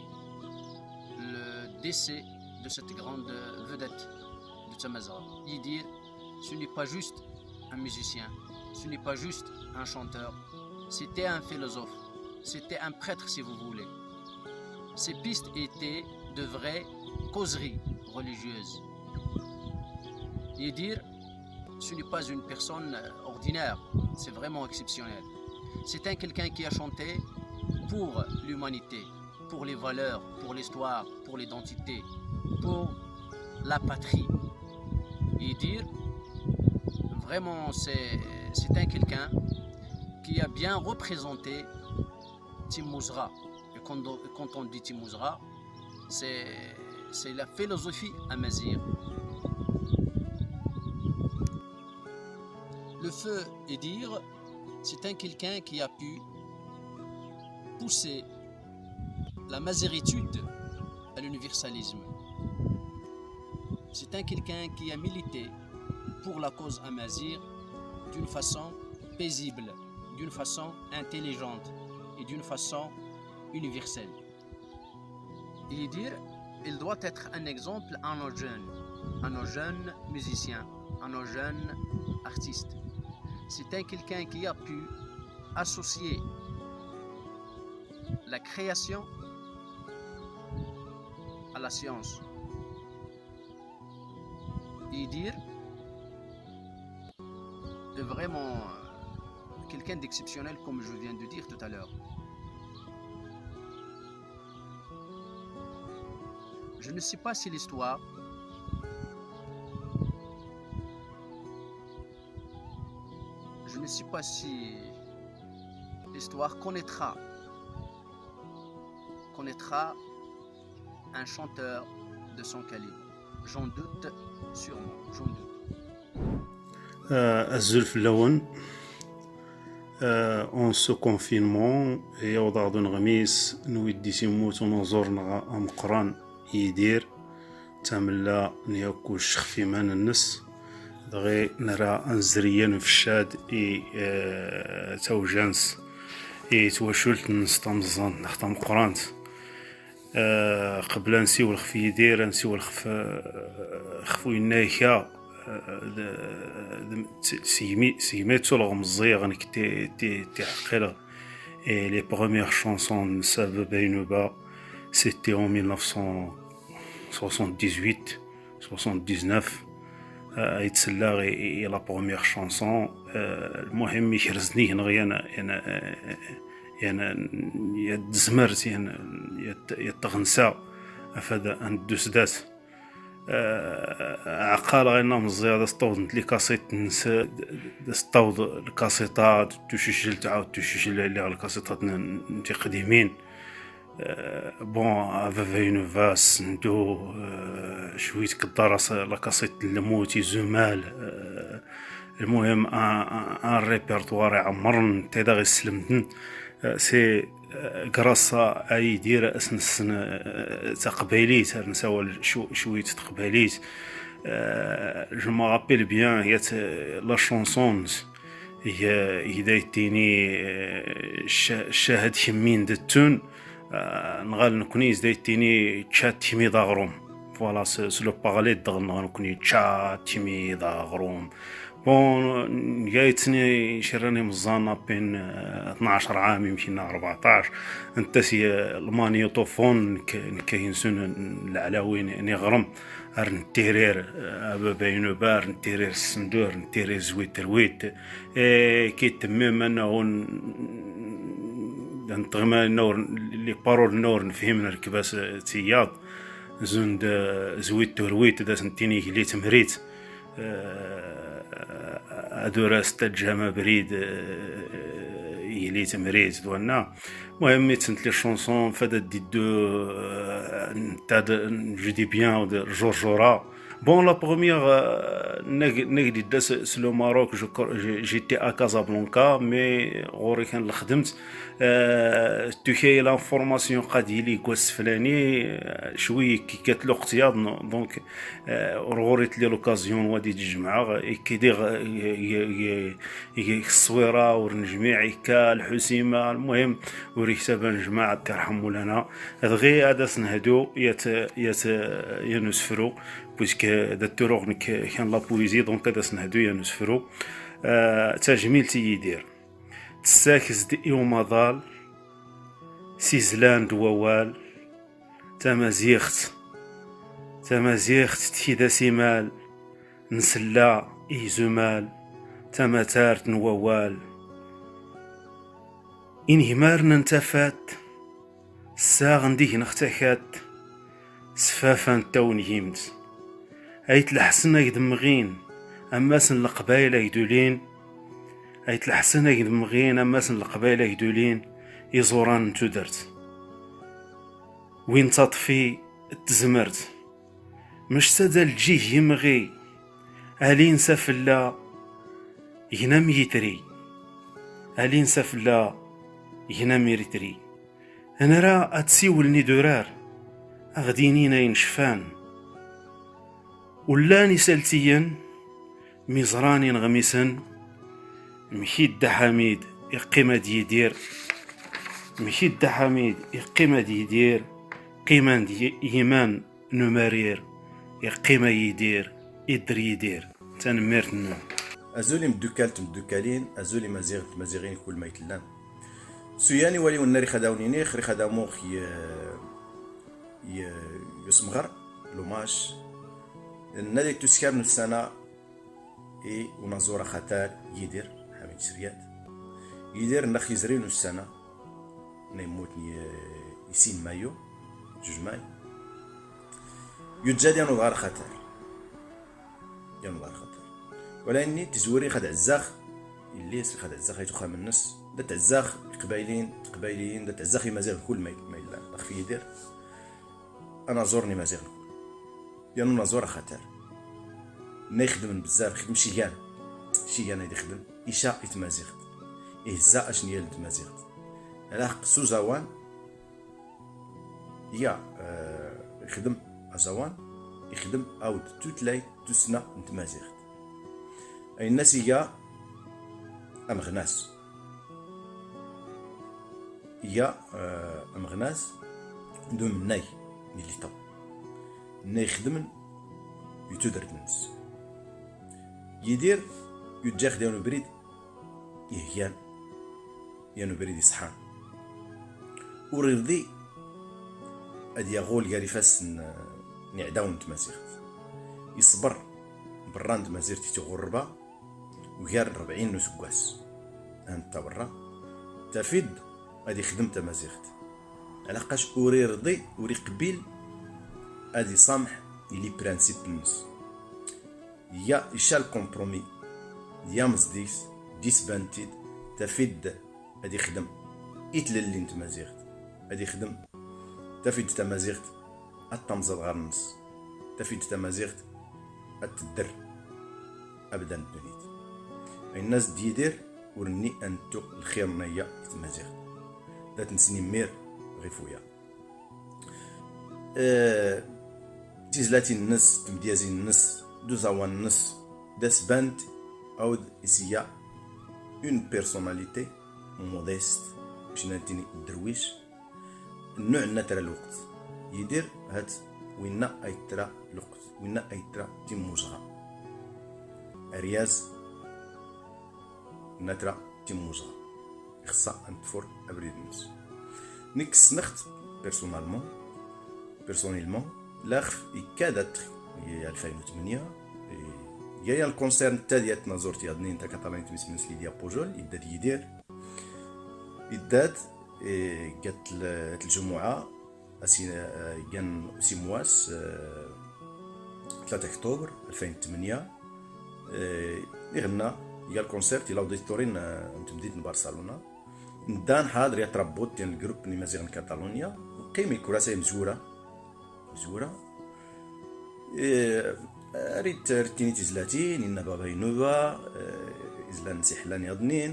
le décès de cette grande vedette de Tamazra. Yidir, ce n'est pas juste un musicien, ce n'est pas juste un chanteur, c'était un philosophe, c'était un prêtre si vous voulez. Ses pistes étaient de vraies causeries religieuses. Yidir, ce n'est pas une personne, euh, ordinaire, c'est vraiment exceptionnel. C'est un quelqu'un qui a chanté pour l'humanité, pour les valeurs, pour l'histoire, pour l'identité, pour la patrie. Yidir, vraiment, c'est, c'est un quelqu'un qui a bien représenté Timuzra. Et quand, quand on dit Timuzra, c'est, c'est la philosophie amazigh. Le feu Yidir, c'est un quelqu'un qui a pu pousser la maziritude à l'universalisme. C'est un quelqu'un qui a milité pour la cause amazigh d'une façon paisible, d'une façon intelligente et d'une façon universelle. Yidir, il doit être un exemple à nos jeunes, à nos jeunes musiciens, à nos jeunes artistes. C'est un quelqu'un qui a pu associer la création à la science. Yidir est vraiment, euh, quelqu'un d'exceptionnel, comme je viens de dire tout à l'heure. Je ne sais pas si l'histoire, je ne sais pas si l'histoire connaîtra, connaîtra un chanteur de son calibre. J'en doute sûrement, j'en doute. Euh, azul fell-awen. Euh, en ce confinement, yaweḍ-aɣ-d uneɣmis n wid i s-yemmut unaẓur-nneɣ ameqqran Yidir, d tamella n yakk ucexf iman-nnes, dɣi nra anezri-a nfecca-d i, eh, tawjant, i twacult-nnes tameẓẓant neɣ tameqqrant. Eh, qbel ad nsiwel ɣef Yidir, ad nsiwel ɣef, eh, ɣef winna-k, eh, d, d, segmi, segmi ttuleɣ meẓẓiyeɣ nekk ti, ti, tiḥqileɣ. Et les premières chansons n Sabba Baynuba, c'était en mille neuf cent soixante-dix-huit, soixante-dix-neuf. Euh, ay ttselleɣ i, i, i la première chanson. Euh, lmuhim, ikrez nnig-neɣ yan, yan, yan, yan tezmert, yan, yan, yan tɣensa, afad ad neddu sdat. Euh, ɛqaleɣ inna meẓẓiɣ d as-ṭawḍent likaṣit-nnes, d as-ṭawḍ lkaṣiṭa, tucicel, tɛawed tucicel, lliɣ lkaṣiṭat n, n tiqdimin. Euh, bon, a baba Yunuba, Sendu, euh, cwi tkeddar-as lakaṣit n lmut, izumal, euh, lmuhim, un, un, un répertoire iɛemmren, netta i d aɣ-islemden. Euh, c'est, euh, grâce à Yidir, as-nessen, euh, taqbaylit, ar nsawal cw-, cwi taqbaylit. Euh, je me rappelle bien, il y a, euh, la chanson, il y a, il y a été, euh, cha-, chahad kemmin de tun. Ah, nɣal nekni zday tini ččat timi d aɣrum. Voilà, c'est, c'est le parallèle dɣa nɣal nekni ččat timi d aɣrum. Bon, nga yettni cirran imeẓẓan apin, eh, tnac ɛam, yimkin rbeɛṭac. Netta si, eh, lmanyuṭufun, nekk, nekk yinsun n leɛlawi n, n iɣrem. Ar nettirir, eh, a baba Yunuba, ar nettirir Sendu, ar nettirir Zwit Rwit. Eh, qui était même un, un, un, les paroles nord, nefhem, nerkeb-as, eh, tiyaḍ, zund, eh, Zwit Rwit, d as-nettini gli temrit. Eh, ad ur as-teǧǧam abrid, eh, yili temrit d wanna. Muhim, mi ttent les chansons, fada diddu, eh, tad, je dis bien, de Jorjora. Bon, la première, euh, nag, nag didda s, s le Maroc, je cro-, je, j'étais à Casablanca, mais ɣur-i kan lexdemt, euh, tuka l'information qad yili gwas flani, euh, cwi kkat luqt yaḍ, donc, euh, ur ɣur-i tli l'occasion wadi d-jemɛeɣ, ikki diɣ, y, y, y, y, ṣṣwira ur nejmiɛ, ikka lḥusima, المهم, ur iktab ad nejmeɛ, ad t-irḥem Mulana. Dɣi ad as-nehdu, yat, yat, yan usefru, puisque d aturuɣ nekk kan la poésie, donc ad as-nehdu yan usefru. Euh, tajmilt i Yidir. Tessakez-d i umaḍal, s izlan d wawal, tamaziɣt, tamaziɣt tkid asimal, nsella i izumal, tamatart n wawal. Inegmaren n tafat, ssaɣen deg-neɣ takat, s fafan n tawengimt. Ayt Lḥsen agdemɣin, ammas n Leqbayel agdulin, Ayt Lḥsen agdemɣin, ammas n Leqbayel agdulin, iẓuran n tudert. Win d taṭfi d tezmert. Mecta d lǧig yimɣi, alin s afella, gnam yitri. Alin s afella, gnam iritri. Nra ad tsiwlen idurar, ad ɣ-d-inin ayen cfan. Ullan isaltiyen, mi ẓran ineɣmisen, Mkid Dda Ḥamid iqqim ad yidir, Mkid Dda Ḥamid iqqim ad yidir, qqiman-d y-, yiman n umarir, iqqim a yidir, idder yidir. Tanemmirt-nwen. Azul imeddukal d tmeddukalin, azul imaziɣ d tmaziɣin kul ma ytellan. Suyan iwali wenna rix ad awen-iniɣ, rix ad amuɣ y-, y-, yusemɣer, l'hommage. Nna di tuskar n ussan-a i unaẓur axatar Yidir Ḥamid Sryat. Yidir nna xizri n ussan-a, nna yemmut i, i sin mayu, juj may. Yuǧǧa-d yan uḍar axatar. Yan uḍar axatar. Wala inni tizwiri xad ɛezzax, illi s xad ɛezzax ayt uxxam-nnes, da tɛezzax iqbayliyen, teqbayliyin, da tɛezzax imaziɣen kul ma, ma yella. Axf Yidir, anaẓur n imaziɣen kul. Yan unaẓur axatar. Nna ixedmen bezzaf, ixedmen cigan. Cigan ay d-ixedmen, ica i tmaziɣt. Ihezza acnyal n tmaziɣt. Alaq s uẓawan, ya, eh, ixdem aẓawan, ixdem awd tutlayt tussna n tmaziɣt. Ayennas iga ameɣnas. Iga, eh, ameɣnas d umennay n litaw. Nna ixedmen di tudert-nnes. Yidir yuǧǧa-ɣ-d yan ubrid ihgan, yan ubrid iṣeḥḥan. Ur irḍi ad yaɣul gar ifassen n iɛdawen n tmaziɣt. Iṣber berra n tmazirt i tiɣurba ugar n rebɛin n useggas. Anta berra, tafid ad ixdem tamaziɣt. Alaqac ur irḍi, ur iqbil ad iṣamḥ i les principes-nnes. Ya ical compromis, ya meẓd-is, disbant-id, tafid ad ixdem i tlelli n tmaziɣt, ad ixdem tafid tamaziɣt ad tamẓad ɣer-nnes, tafid tamaziɣt ad tedder abda n ddunit. Ayennas d Yidir ur nni ad nettu lxir n aya i tmaziɣt. Da t-nesnimmir ɣef uya. Eh, tizlatin-nnes, tmedyazin-nnes, d uẓawan-nnes, d asbant awd isiya une personnalité modeste, mačči ad nettini dderwic, nnuɛ n nna tra lweqt. Yidir, hat winna ay tra lweqt, winna ay tra timmuzɣa. Aryaz n nna tra timmuzɣa. Ixṣa ad neṭṭfur abrid-nnes. Nekk ssneɣ-t personnellement, personnellement, laxf ikka dat i alfin u tmenya, i, yaya lkunsir n tadyat tnaẓurt yaḍnin takatalanit misem-nnes Lydia Pujol, yedda-d Yidir, yedda-d, eh, gat l-, at lǧumuɛa, asin-, eh, gan usimwas, eh, tlata oktubr alfin u tmenya, eh, iɣenna Iga lkunsert i l'auditori n, n temdint n Barcelona. Nedda nḥader ya trabbut n lgrupp n Imaziɣen n Katalunya. Neqqim i kurasa imezwura. Imezwura. Eh, rrit, rrit tini tizlatin, inna baba inuba, eh, izlan n siḥlan yaḍnin.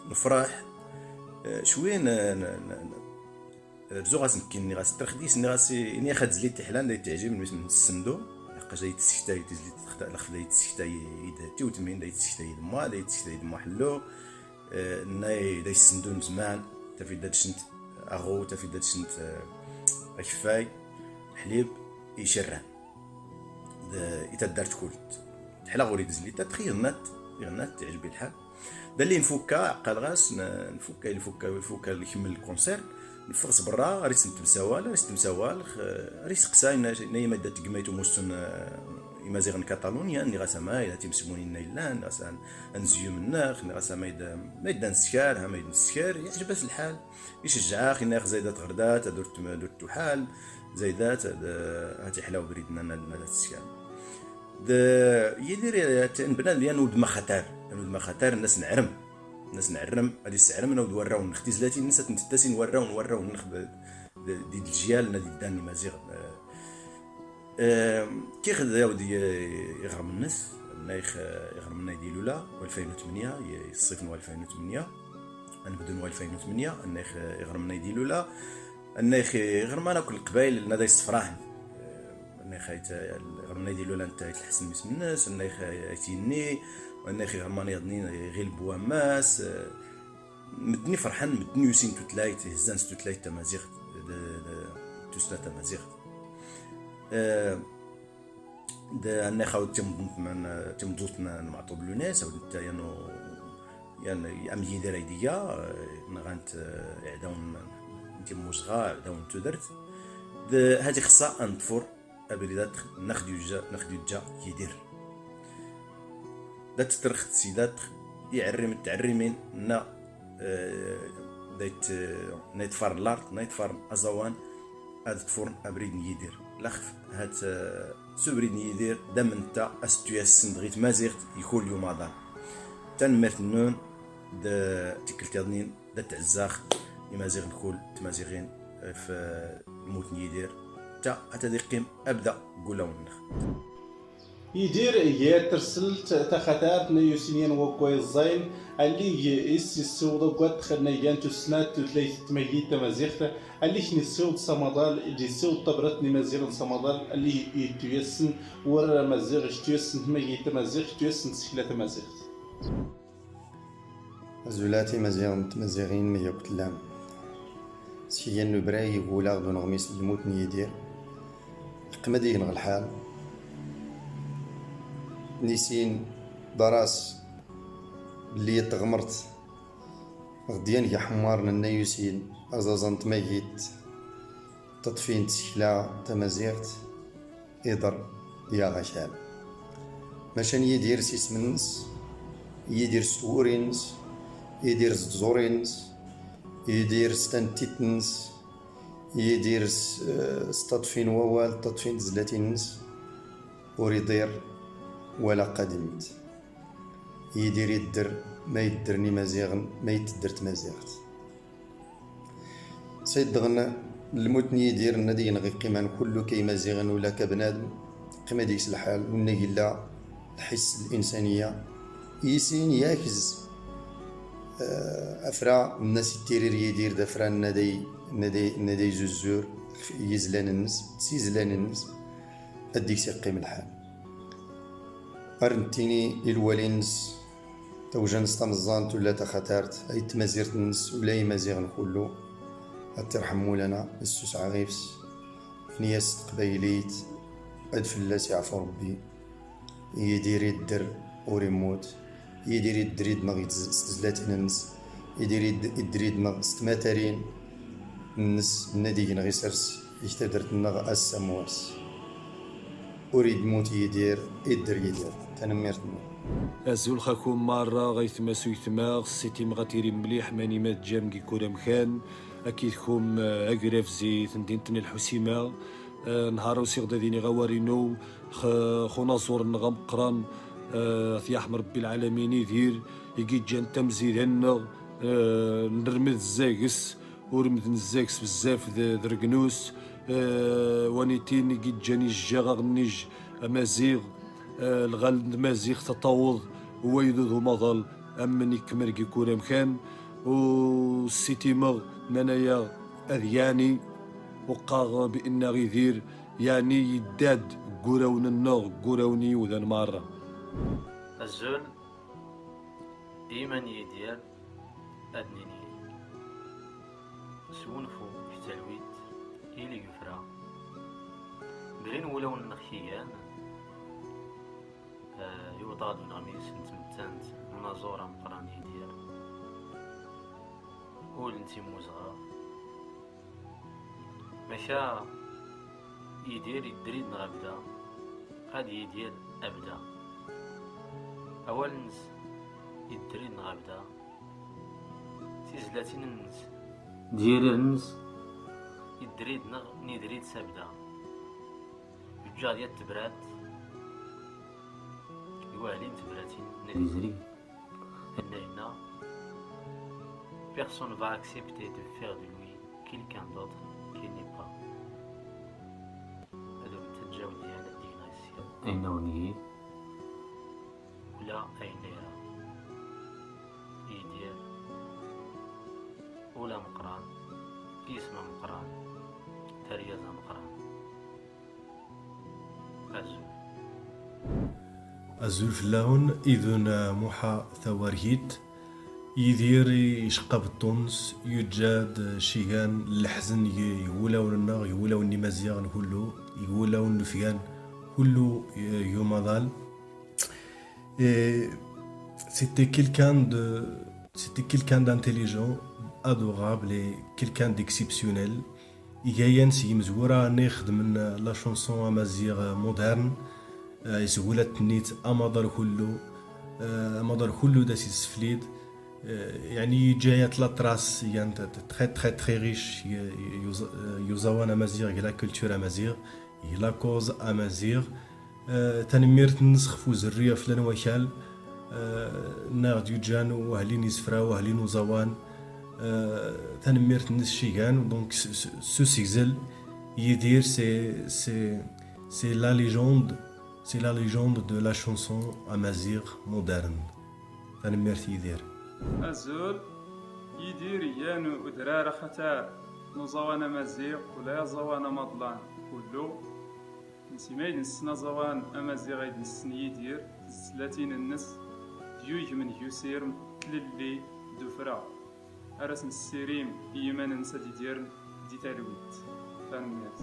Nefraḥ. Eh, cwi n, n, n, n, Rzuɣ-as nekkin, nniɣ-as, ṭṭrixdis, nniɣ-as, iniɣ ad tezlit tiḥlan, day teɛjib, mmi-s n tsendu, laqaj day tessektay tizlit, laqaj day tessektay i d-, tiwtmin, day tessektay i d-mwa, day tessektay i d-mwa ḥellu, eh, nna day ssendu n zman, tafidda d-sent aɣu, tafidda d-sent, eh, akeffay, ḥlib, icerran. D-, i taddart kult. Teḥla ɣur i tezlit, ad txi iɣennat, iɣennat, teɛjeb i lḥal. Da li nfukka, ɛqaleɣ-as, n-, nfukka, nfukka, nfukka, ikemmel lkunsert, neffeɣ s berra, ar isent-temsawal, ar isent-temsawal, x-, ar iseqsa, inna, inna-yi ma yedda tegmayt umussu n, eh, Imaziɣen n Katalunya, nniɣ-as ama yella timesmunin-nna yellan, nniɣ-as an-, anzeyyum-nneɣ, nniɣ-as ama yedda, ma yedda neskar, ama yedda neskar, yeɛjeb-as lḥal. Icejjeɛ-aɣ, inna-yaɣ zaydat ɣer dat, ad ur tum-, ad ur tuḥal, zaydat, ad, ad tiḥla ubrid-nna, ad, ad teskar. D Yidir, eh, n bnadem yan udem axatar, yan udem axatar, nnas nɛerrem, nnas nɛerrem, ad isseɛrem nawd warraw-nneɣ, tizlatin-nnes ad tent-ttasin warraw n warraw-nneɣ d, d, di lejyal n ad iddan Imaziɣen. Eh, eh, kix d awd i, iɣrem-nnes, nna-yaɣ, eh, iɣrem-nna i d-ilula, walfayn u tmenya, i, i ṣṣif n walfayn u tmenya, anebdu n walfayn u tmenya, nna-yaɣ, eh, iɣrem-nna i d-ilula, nna-yaɣ, eh, iɣrem-a akk n Leqbayel, nna day ssefraḥen. Eh, nna-yaɣ ayt, iɣrem-nna i d-ilula netta ayt Lḥsen mmi-s-nnes, nna-yaɣ ayt Yenni, nna-yaɣ iɣrem-a yaḍnin, eh, Ɣilb Wammas, eh, medden iferḥen, medden yusin tutlayt, hezzan s tutlayt tamaziɣt, d, d, tussna tamaziɣt. Eh, d, nna-yaɣ awd timḍelt n, timḍelt n, n Meɛṭub Lunes, awd netta yan u-, yan, am Yidir ay d-iga, eh, nɣant, eh, iɛdawen n timmuzɣa, iɛdawen n tudert. D, hadi xeṣṣa ad neḍfer abrid ad nex-, nex-d-yuǧǧa, nex-d-yuǧǧa Yidir. Da tettrex tsidat, iɛerrim n tɛerrimin, nna, eh, da yet-, nna yeṭṭfaren lart, nna yeṭṭfaren aẓawan, ad ṭṭfuren abrid n Yidir. Laxef, hat, eh, s ubrid n Yidir, d amenta, asettu yassen dɣi tmaziɣt, ikul yumaḍan. Tanemmirt nnun, d tikkelt yaḍnin, da tɛezzax, imaziɣen kul, tmaziɣin, f lmut n Yidir. Ta, ad iqqim, abda, gulawen-nneɣ. Yidir iga terselt taxatart n yusin yan wakka yeẓẓayen, allig is yessiweḍ akk ad txedna gan tussna tutlayt tmagit tamaziɣt, allig n yessiweḍ s amaḍal, i d-yessiweḍ tabrat n imaziɣen s amaḍal, allig yettu-yasen wurar amaziɣ, yettu-yasen tmagit tamaziɣt, yettu-yasen tsekla tamaziɣt. Azul a timaziɣen d tmaziɣin, ma yakk tellam. Seg yigen n ubray, igul-aɣ-d uneɣmis n lmut n Yidir. Teqqim ad yegneɣ lḥal. Nisin, d aras, belli teɣmert ɣ-d yanga ḥemmar n Nna Yusin, aẓaẓa n tmagit, taṭṭfin n tsekla tamaziɣt, iḍer yaɣ akal. Maca n Yidir s isem-nnes, Yidir s twuri-nnes, Yidir s tẓuri-nnes, Yidir s tanettit-nnes, Yidir s, eh, s taṭṭfin n wawal, taṭṭfin n tezlatin-nnes, ur iḍir wala qadimit. Yidir idder ma yeddren Imaziɣen, ma itedder tmaziɣt. Sayd dɣen lmut n Yidir, nna ad yegneɣ iqqiman kullu ka Imaziɣen ula ka bnadem, iqqim ad yeks lḥal, unna yella lḥis l-insaniya. Yisin yakez, eh, afra nna s ittirir Yidir d afra nna day, nna day, nna day zuzzur, yizlan-nnes, s yizlan-nnes, ad d-yeks iqqim lḥal. Ar nettini i lwali-nnes, tawja-nnes tameẓẓant ula taxatart, ay tmazirt-nnes ula Imaziɣen kullu, ad tirḥem mulana, issuseɛ ɣif-s, ini-as s teqbaylit, ad fell-as yeɛfu Rebbi. Yidir idder ur immut, Yidir idder idmeɣ s tezlatin-nnes, Yidir id-, idder idmeɣ s tmatarin-nnes, nna ad igenɣ isers ik tadert-nneɣ ass am wass. Ur immut Yidir, idder Yidir. Tanemmirt-nwen. Azul xakum marra, aytma s uytma, xsiti mɣatiri mliḥ, mani ma tǧam gi kul amkan, akid kum, eh, agraf zi temdint n Lḥusima, eh, nhar usiɣ-d ad iniɣ awar-inu, x-, x unaẓur-nneɣ ameqqran, Eh, ad t-yeḥm Rebbi lɛalamin Yidir, i yi-ǧǧan tamzida-nneɣ, eh, nremmed zzages, ur remden zzages bezzaf d, d Regnus, eh, wanitin i yi-ǧǧan ijjaɣ aɣennij amaziɣ, eh, lɣal n tmaziɣt ad taweḍ wayeḍ d umaḍal am nekk mergi kul amkan, u ssitimeɣ nnan-aya ad yeɛni, uqqaɣ bi inna Yidir, yeɛni yedda-d deg wurawen-nneɣ, deg wurawen n yiwdan merra. Azul, i yiman n Yidir ad nini, sgunfu deg talwit, ili gefra. Brin wulawen-nneɣ kigan, eh, yewweḍ-aɣ-d uneɣmis n tmettant n unaẓur ameqqran Yidir. Ul n timmuzɣa. Maca Yidir yedder-id neɣ abda, ad yidir abda. Awal-nnes yedder-id neɣ abda, tizlatin-nnes d yirir-nnes yedder-id neɣ nider-id s abda. Yeǧǧa-ɣ yat tebrat, i wahli n tebratin n yizri. Anna yenna, personne va accepter de faire de lui quelqu'un d'autre qui n'est pas. Ad ur nettaǧǧa awedyan ad d-yegneɣ sya. Ayen awen-iyi. Ula ayen ira. Yidir. Ula ameqqran. Isem ameqqran. Taryaz ameqqran. Azul. Azul fell-awen, Idun Muḥa Tawargit. Yidir icqab ṭṭuns, yuǧǧa-d cigan n leḥzen g, g wulawen-nneɣ, g wulawen n Imaziɣen kullu, g wulawen n ufgan kullu, eh, g umaḍal. Et c'était quelqu'un de, c'était quelqu'un d'intelligent, adorable et quelqu'un d'exceptionnel. Iga yan seg imezwura-nni ixedmen la chanson amaziɣ moderne, eh, isgulat-nni amaḍal kullu, eh, amaḍal kullu d as-yesseflid, eh, yeɛni yeǧǧa-yat la trace, iga-t très, très, très riche, y-, y-, y-, uẓawan amaziɣ, la culture amaziɣ, la cause amaziɣ. Eh, tanemmirt-nnes ɣef uzerri ɣef lan wakal, eh, nneɣ d-yuǧǧan wahli n isefra, wahli n uẓawan. Eh, tanemmirt-nnes cigan, donc s, s, s usegzel, Yidir, c'est, c'est, c'est la légende, c'est la légende de la chanson amaziɣ moderne. Tanemmirt Yidir. Azul, Yidir igan udrar axatar n uẓawan amaziɣ, ula aẓawan amaḍlan, kullu. Nesmi ay d-nessen aẓawan amaziɣ ay d-nessen Yidir, tezlatin-nnes d yugem n yusirem, tlelli d ufra. Ar as-nessirim i yiman-nnes ad idiren di talwit. Tanemmirt.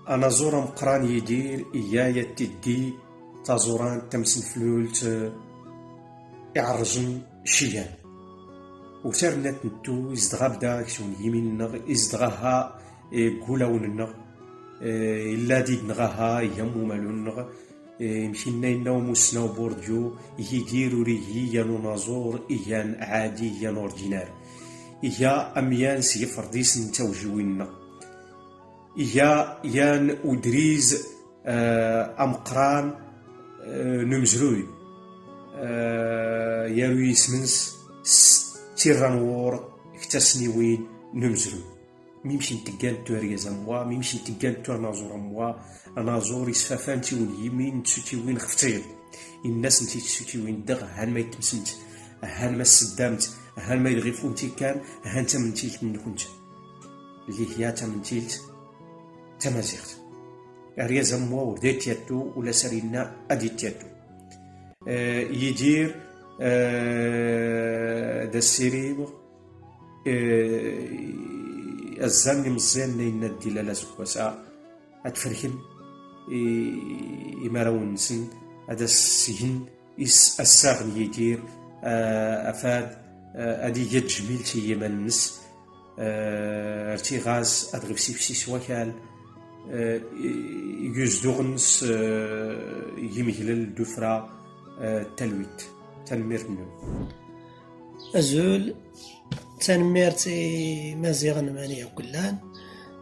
Anaẓur ameqqran Yidir iga yat tiddi taẓurant tamsenflult, eh, iɛerrjen cigan. Ur terna tnettu, izdeɣ abda aksum n yimi-nneɣ, izdeɣ aha, eh, deg wulawen-nneɣ, eh, illa-d-id-nneɣ aha, iga am umalu-nneɣ, eh, imkinna yenna umusnaw Bourdieu, Yidir ur igi yan unaẓur, igan ɛadi, igan ordinar. Iga am yan s yiferḍisen n tawjiwin-nneɣ. Iga yan udriz, eh, ameqqran, eh, n umezruy, eh, yaru yisem-nnes s tirra n wur g tasniwin n umezruy. Mimkent ggant tu argaz am wa, mimkent ggant tu anaẓur am wa, anaẓur isfafan tiwin yimin n tsutiwin ɣef tayeḍ. Innas-nt i tsutiwin ddeɣ, han ma yettemsemt, han ma tseddamt, han ma yedɣifunt ikkan, han tamentilt-nkent. Llihya tamentilt tamaziɣt. Argaz am wa ur d ityattu, ula s ar yenna ad ityattu. Eh, Yidir, eh, d asirimeɣ, eh, azal n imeẓẓyan n ayen ad d-ilal aseggas-a, ad ferken i, imarawen-nsen, ad as-sgen is assaɣ n Yidir, eh, afad, eh, ad ig tajmilt i yiman-nnes, eh, rtiɣ-as ad ɣef sifsis wakal, eh, i, i yuzduɣen s, eh, yimglal d ufra, eh, talwit. Tanemmirt-nwen. Azul, tanemmirt i Maziɣen mani akk llan,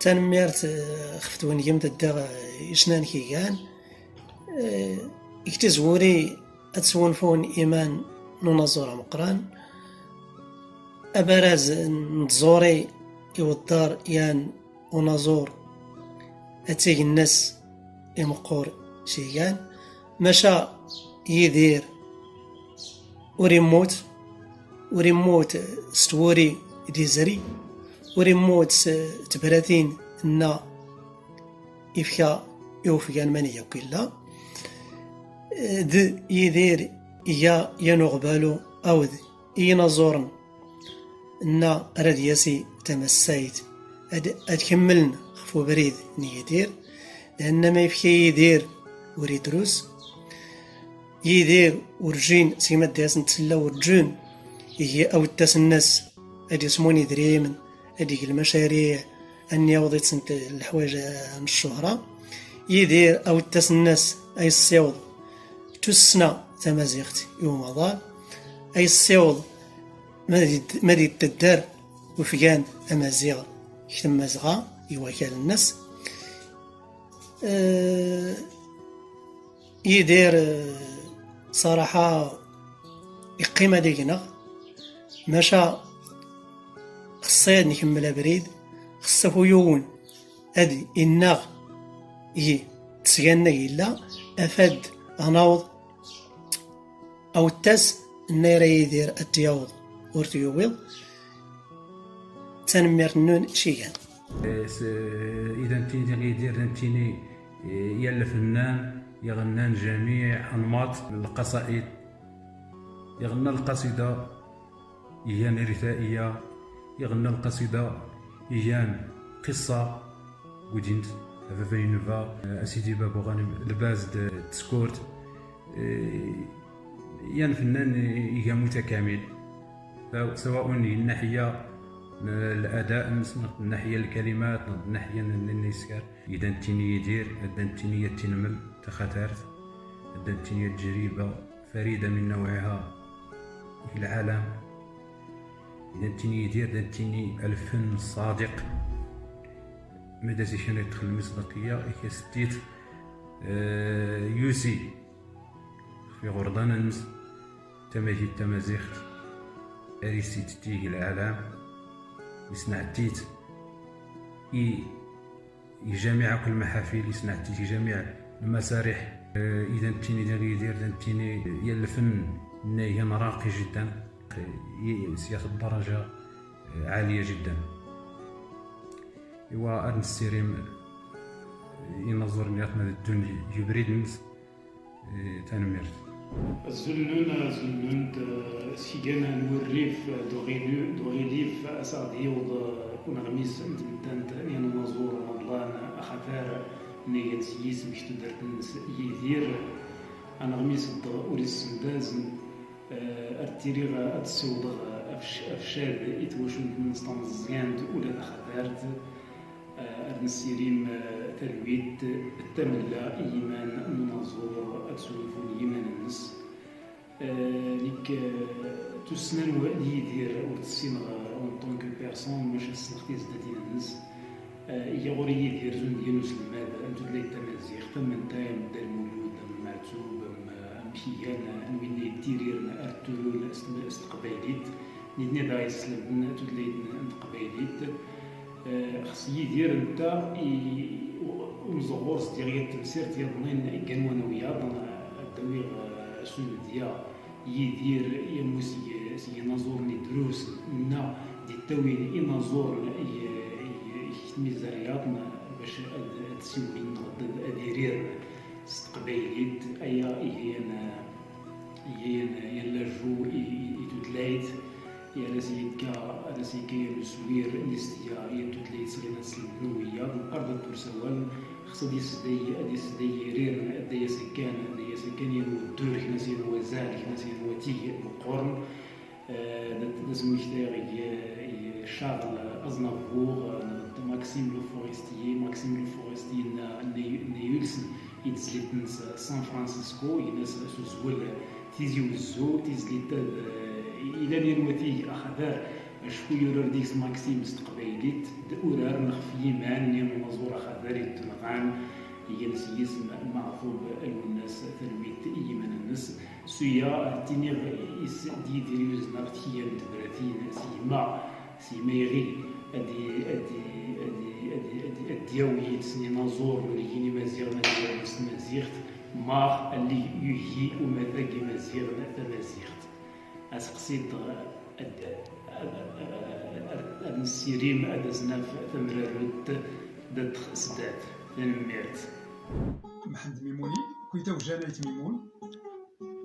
tanemmirt, eh, ɣef twengemt ddaɣ, eh, icnan kigan. Eh, Deg tizwuri ad sgunfun iman n unaẓur ameqqran, abaraz n tẓuri iweddar yan unaẓur ad tig nnes imeqqur s igan, maca Yidir ur immut, ur immut s twuri d izri, ur immut s tebratin nna ifka i ufgan mani yakk illa. D Yidir iga yan uɣbalu awd i yinaẓuren nna ara d-yasi tamassayt ad, ad kemmlen ɣef ubrid n Yidir, lɛenna ma yefka Yidir ur idrus. Yidir urǧin, segmi ad d-yas n tsella urǧin igi awettas-nnes ad yesmun idrimen, ad ig lmacariɛ, ad n-yaweḍ itent leḥwayeǧ n ccuhra. Yidir awettas-nnes ay ssiweḍ tussna tamaziɣt i umaḍal, ay ssiweḍ ma d-, ma d-yettedder ufgan amaziɣ deg temmazɣa i wakal-nnes. Eh, Yidir, eh, ṣaraḥa, iqqim ad igneɣ, maca xeṣṣi ad nkemmel abrid, xeṣṣ af uyuwen ad innaɣ i tesganna yella, afad anaweḍ awettas nna ira Yidir ad t-yaweḍ ur t-yuwiḍ. Tanemmirt nnun cigan. Ida nettini Yidir, d nettini yal lfennan yeɣnan jamiɛ anmaḍ n lqasaid. Yeɣna lqasida igan ritaiya, yeɣna lqasida igan qissa, gudint a baba yenba, a sidi baba ɣanim, lbaz d tskurt. Yan fennan iga mutakamil, sawaun di nnaḥya n lada-nnes neɣ di nnaḥya n lkalimat neɣ di nnaḥya n nniskar. Ida nettini Yidir, ad nettini yat tinmel taxatart, ad nettini yat tejriba farida min nawɛiha di lɛalam. Ida nettini Yidir, ad nettini alfen ṣadiq. Ma d azikan ay txellem isdaqiya, ikasettit yusi ɣef iɣurḍan-nnes tamagit tamaziɣt, ad isittit i lɛalam, isneɛtit i jamiɛ akk lmaḥafil, isneɛtit i jamiɛ lmasariḥ. Ida nettini diɣ Yidir, da nettini yal lfen nna igan raqi jiddan, s yat ddaraja ɛaliya jiddan. Iwa ad nessirim inaẓuren i atma d ddun g ubrid-nnes. Tanemmirt. Azul nnun, azul nnun, s yigan n wurrif d uɣilif, ad s-aɣ-d-yiweḍ uneɣmis n tmettant n yan unaẓur ameḍlan axatar nna igan s yisem g tudert-nnes Yidir. Aneɣmis ur issendazen, ar ttiriɣ ad d-ssiwḍeɣ afcad i twacult-nnes tameẓẓyant ula d axatart. Ad nessirim talwit d tamella i yiman n unaẓur ad sgunfun yiman-nnes. Nekk tussna n Yidir ur tt-ssineɣ en tant que personne, maca ssneɣ tizdatin-nnes. Iga ɣur-i Yidir d unedya n uselmad n tutlayt tamaziɣt, am Ntay, am Dda Lmulud, am Meɛtub, am, amek igan, am winna yettiriren ar tturun s teqbaylit. Nitni d aɣ-yeslemden tutlayt n teqbaylit. Xas Yidir netta i umzeɣur s diɣ yat temsirt yaḍnin ggan wanaw yaḍ, ad d-awiɣ s unedya Yidir yamu seg yinaẓuren i drus nna d-ittawin inaẓuren i tmizaryaḍ bac ad ssiwlen neɣ ad iriren s teqbaylit. Aya iga yan iga yan yan laju i tutlayt. Ar as-yekka, ar as-yekka yan uswir n istya yan tutlayt sɣin ad slemden wiyaḍ, meqqar d aṭṭur sawal, xas ad yesday, ad yesday yirir, ad d-yas akkan, ad d-yas akkan yan uddur, knas yan wazal, knas yan watig meqqoren. D asmektayeɣ i Charles Aznavour, neɣ d Maxime Le Forestier. Maxime Le Forestier nna yulsen i tezlit-nnes San Francisco, yegna s uzwel Tizi Wezzu. Tizlit-a d ilan yan watig axatar acku yurar deg-s Maxime s teqbaylit, d uraren ɣef yiman n yan unaẓur axatar i d-nɣan. Igan s yisem Meɛtub Lwennas, talwit i yiman-nnes. S uya ara d-tiniɣ is d Yidir yuzneɣ tikya n tebratin s yemma, s yemma iɣi ad d-yawi yid-sen inaẓuren n lgin imaziɣen ad yawi s tmaziɣt, mar allig yugi umatag imaziɣen tamaziɣt. Aseqsi-d ad nessirim ad as-naf tamrarut d sdat. Tanemmirt. Mḥend Mimuni, kuyta ujanayt Mimun,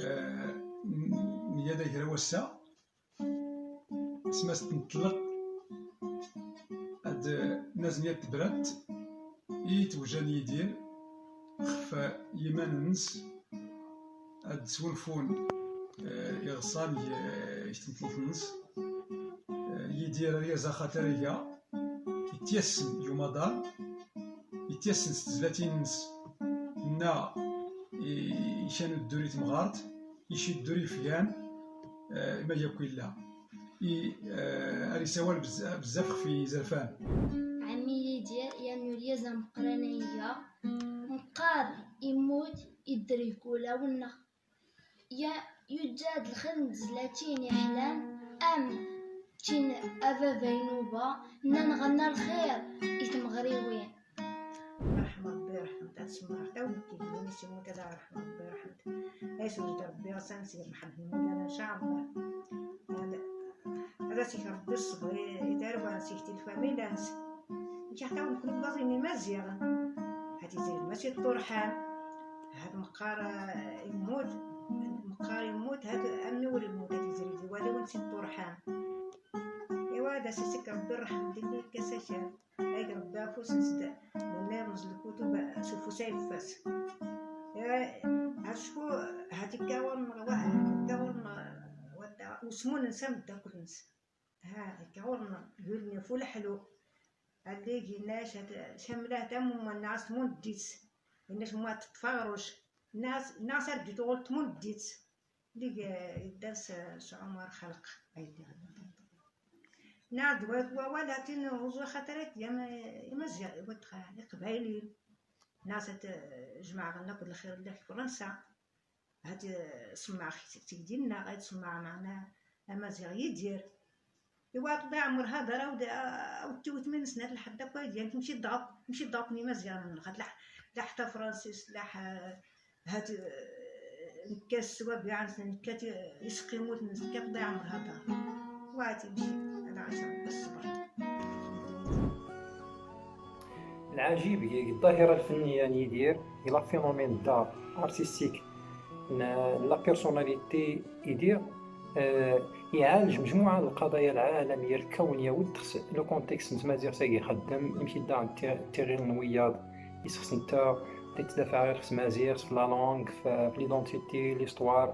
eh, n-, n-, yada kra wass-a, asma s-tenṭleq, ad nazen yat tebrat i tewjan Yidir, xef yiman-nnes, ad d-sgunfun, eh, iɣsan g, g tmeṭṭut-nnes. Eh, Yidir ar yaza axatar iga, ityassen i umaḍal, ityassen s tezlatin-nnes, nna i, i kan uddur i temɣart, ici uddur i yefgan, eh, ma yakk illa. I, eh, ar isawal bzza-, bezzaf xef yizerfan. Ɛemmi Yidir, yan ur yaz ameqqran ay iga, meqqar immut idder deg wulawen-nneɣ. Ya, yuǧǧa-d lxir n tezlatin iḥlan, am ččin a baba inuba, nnan ɣenna lxir i tmeɣriwin. Ṛḥem Ṛebbi, ṛḥem-t, ad semreɣ, ta win k-yebɣun i s-yemmut, ad ṛḥem Ṛebbi, ṛḥem-t. Ay s-wejed Ṛebbi, ɣas ad nesgem ḥedd n wulana, ncallah. Ad, ad as-yek Ṛebbi ṣṣber i, i tarwa-nnes, i lfamila-nnes. Nekk ḥetta nekni d baẓ n Imaziɣen. Hat Yidir Lwennas yeṭṭurḥan. Hat meqqar, eh, yemmut, meqqar yemmut, hat ammi ur yemmut, hat Yidir Lwennas d walawen-nnes yeṭṭurḥan. Iwa, ad as-isek Ṛebbi ṛṛeḥma di lkas akal. Ay Ṛebbi afus-nnes d, d nniḍen s lkutub s ufus ayeffus. Eh, acku hat ikka ɣur-neɣ wa, hat ikka ɣur-neɣ, eh, wadda, usmun-nnes ameddakel-nnes. Ha, ikka ɣur-neɣ, yulni fu leḥlu. Allig yenna-as, hat, camlah tamumma, nnas tmuddit. Yenna-as, mumma, teṭṭef aɣruc. Nnas, nnas, arǧu tuɣul tmuddit. Deg, eh, yedder s, s Ɛumar Xalq, ay d-, nna d wa-, wawal hatin uẓu xaṭer ad yam, eh, Imaziɣ, iwet xa-, Iqbayliyen. Nnas ad, eh, jemɛeɣ akk d lxir n Fransa. Ad, eh, semmeɣ seg dinna, ad semmeɣ meɛna Amaziɣ Yidir. Iwa tḍiɛ merhadar, awd, awd tiwt min snat lḥedd akk, ay d-, yan, mci dɣa, mci dɣa akk n Imaziɣen, xaṭ laḥ-, laḥ tafransist, laḥ, eh, Hat, eh, nekka s sswabiɛ-nsen, nekka t-, iseqqimuten-nsen, nekka tḍiɛem lhadar. Waɛti mci, ala ɛica, ṣṣber. العجيب هي الظاهرة الفنية يدير، هي la phénomène d'art artistique، la personnalité يدير، آه، يعالج مجموعة من القضايا العالمية الكونية والتخص-، le contexte نتمازيغ ساقي خدم، يمكن دعم تيغير النوياض. يسخص نتا اللي تدافع غير في تمازيغ، في la langue، في، في l'identité، l'histoire،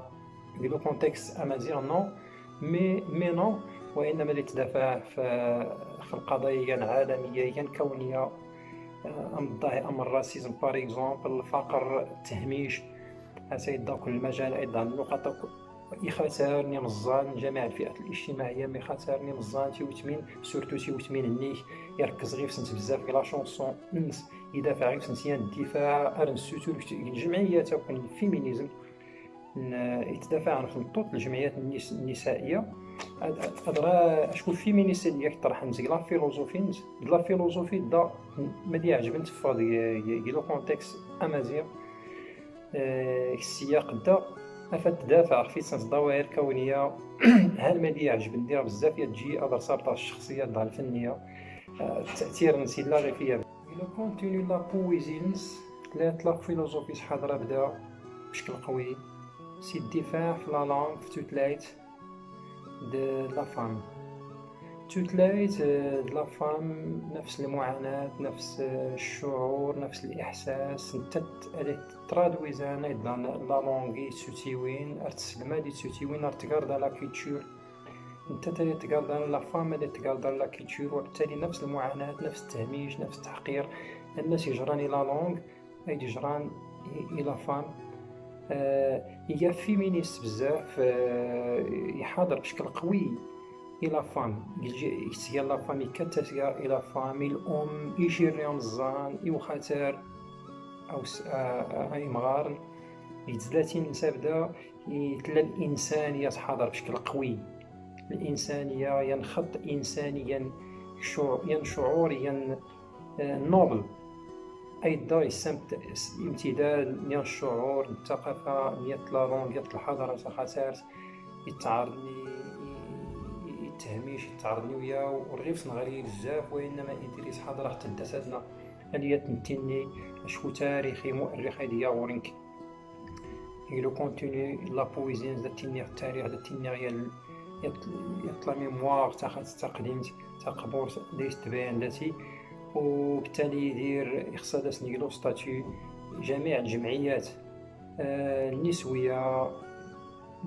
في le contexte أمازيغ، non. Mais، mais non، وإنما اللي تدافع في، في القضايا كان عالمية، كان كونية، آه، أم الظاهر، أم الراسيزم، par exemple، الفقر، التهميش، أسيد داك المجال أيضا، النقاط يخاترني مزان جميع الفئات الاجتماعية، ما يخاترني مزان تيوتمين، surtout تيوتمين النيك، يركز غير في سنت بزاف، في la chanson، نس، يدافع غير في سنت، يان الدفاع، أرن السوتور، الجمعيات، أو الفيمينيزم، ن-، يتدافع عن خطوط الجمعيات النس-، النسائية. هاد، هاد راه شكون فيمينيست اللي يطرح نزيك la philosophie، نز-، la philosophie دا ما دي عجبني تفاض ي-، ي-، ي-، le contexte أمازيغ. آه، السياق دا، أفاد تدافع في سنس ظواهر كونية. هل ما دي يعجبني راه بزاف يا تجي أدر سابطة الشخصية دا الفنية. آه، التأثير نسي لا غير فيها. إلا كونتينيو لا بويزي نس، لا تلا فيلوزوفي شحال راه بدا بشكل قوي. سي الدفاع في la langue، في توتلايت. De la femme. توتلايت، آه، de la femme، نفس المعاناة، نفس، آه، الشعور، نفس الإحساس. نتت، ألي ترادويزان أيضا la langue يتسوتيوين، أرتسلم ألي تسوتيوين، أرتقال dans la culture. نتت ألي تقال dans la femme، ألي تقال dans la culture، وبالتالي نفس المعاناة، نفس التهميش، نفس التحقير. الناس يجراني la langue، أي جران إي-، إي la femme. آه، إيا فيمينيست بزاف، آه، يحاضر بشكل قوي إي la femme. يجي يتسيا la femme، يكتسيا إي la femme، الأم، يجيري مزان، يوخاتر. أو س-، آه، آه، إمغارن يتزلاتين نسابدا يتلا الإنسانية تحضر بشكل قوي. الإنسانية ينخط إنسانيا شعور، ين شعور، ين، آه، نوبل. أيضا يسمت امتداد ين الشعور، الثقافة، ين لا لونغ، ين الحضارة، خاطر يتعرضني، يتهميش، يتعرضني ويا ورغيف نغري بزاف، وإنما إدريس حضر حتى دساتنا. اليات نتيني أشكو تاريخي مؤرخ هيدي يا ورنك. يلو كونتيني لا بويزي، دا تيني التاريخ، دا تيني غير يط-، يطلع ميموار تاع خاص التقديم، تاع قبور ديس تبين ذاتي. وبالتالي يدير إخصادس نيلو ستاتيو جميع الجمعيات، آه، النسوية،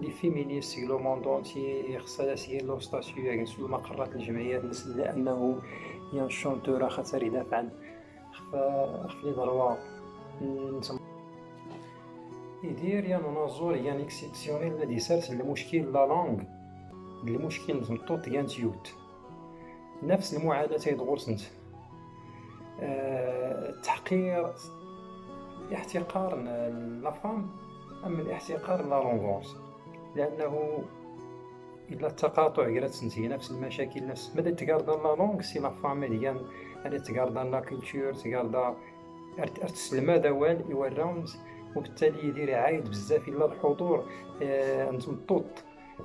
لي فيمينيست، لو موند اونتي، إخصادس نيلو ستاتيو، يعني، سو مقرات الجمعيات، لأنه ينشون تورا خاطر يدافع عن خف-، خف لي دروا. نسم-، يدير يا نونوزور يا اكسبسيونيل الذي سرس المشكل لا لونغ، المشكل مزمطوط يا نتيوت. نفس المعاناة تيدغور سنت. آه، تحقير، احتقار ن-، لافام، أم الاحتقار لا لونغونس. لأنه إلا التقاطع قرات سنتي نفس المشاكل، نفس ماذا تقارض لا لونغ، سي لا فامي ديال، أنا تقارض لا كولتور، تقارض أرت-، أرت السلمى ذا وال إيوا الراوندز، وبالتالي يدير يعايد بزاف إلا الحضور، آه، أنت مطوط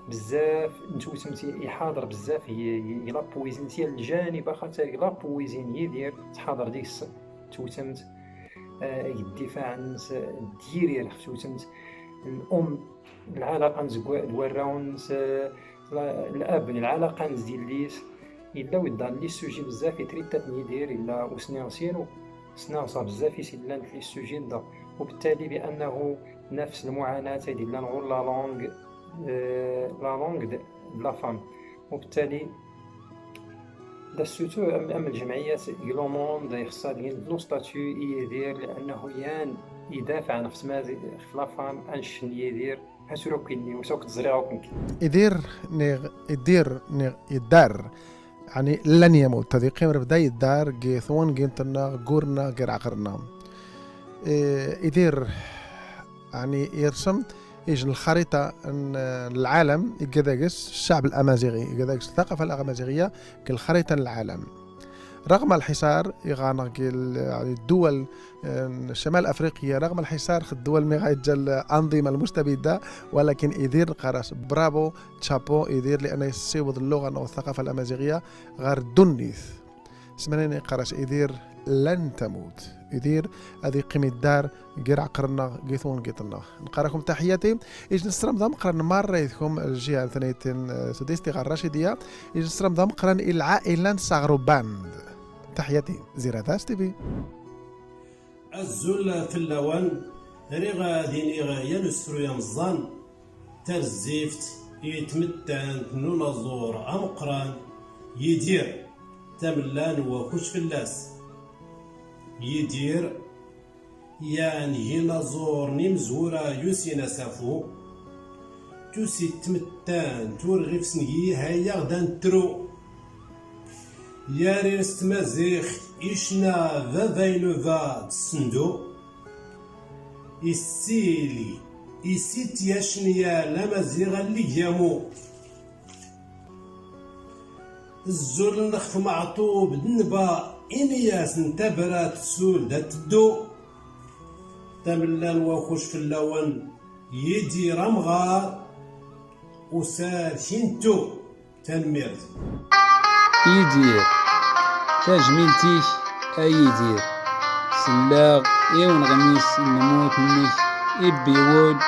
بزاف، نتوسم تي-، يحاضر بزاف، ي-، ي-، يلا بويزين، تي الجانب آخر، تي يلا بويزين يدير، تحاضر ديك الس-، توتمت، آه، الدفاع عن س-، الديرير، توتمت الأم، العلاقة نزكو-، الوراون س-، لا-، الأب، العلاقة نزيليس، إلا ويدان لي سوجي بزاف يتريتات نيدير، إلا وسنيغ سينو، سنيغ صا بزاف يسلان لي سوجي دا، وبالتالي بأنه نفس المعاناة ديال لانغول لا لونغ، آه، لا لونغ د-، د لا فام. وبالتالي دا سوتو أم، أم الجمعيات لو موند يخصها ديال لو ستاتيو يدير، لأنه يان يدافع عن خص مازي-، خص لا فام أنشن يدير هاتروكيني وسوك تزريع وكنكي. يدير نيغ، يدير نيغ، يدار. يعني لن يموت. هذه قيمة بداية دار، جيثون، جينتنا، جورنا، جرعقرنا. إيه، يدير، يعني يرسم، يجن الخريطة ن-، العالم، يقداقس الشعب الأمازيغي، يقداقس الثقافة الأمازيغية، كالخريطة للعالم. رغم الحصار، يغانغ ال-، يعني الدول، آه، شمال أفريقيا، رغم الحصار خد الدول ميغايجا الأنظمة المستبدة، ولكن يدير قرص برافو، تشابو، يدير لأنه يسيوض اللغة والثقافة الأمازيغية غير دونيث. سمعنا قرص يدير لن تموت. يدير هذه قيمة دار، غير عقرنا، قيثون قيطنا. نقرأكم تحياتي. إيش نسرم ذا مقرن مرة يثكم الجهة ثانية، آه، سديستي غير رشيدية. إيش نسرم ذا مقرن العائلة نساغرو باند. تحياتي، زيرا ذاس تي في. Azul fell-awen, riɣ ad iniɣ yal usefru ameẓẓan, tarzift i tmettant n unaẓur ameqqran, Yidir, tamella n wakuc fell-as. Yidir, yan yinaẓur n imezwura yusin asafu, tusi tmettant ur ɣif-sen yihayeɣ d antru. Yarir s tmaziɣt icna baba inuba d ssendu. Issili, isit yacen yal amaziɣ allig yamu. Zzul n xf Meɛṭub d nnba, ini-as n tabrat tsul da teddu. Tamella n wakuc fell-awen, Yidir amɣar, usar kintu. Tanemmirt. Yidir, tajmilt-ik a Yidir. Sellaɣ i uneɣmis n lmut-nnek i Biwul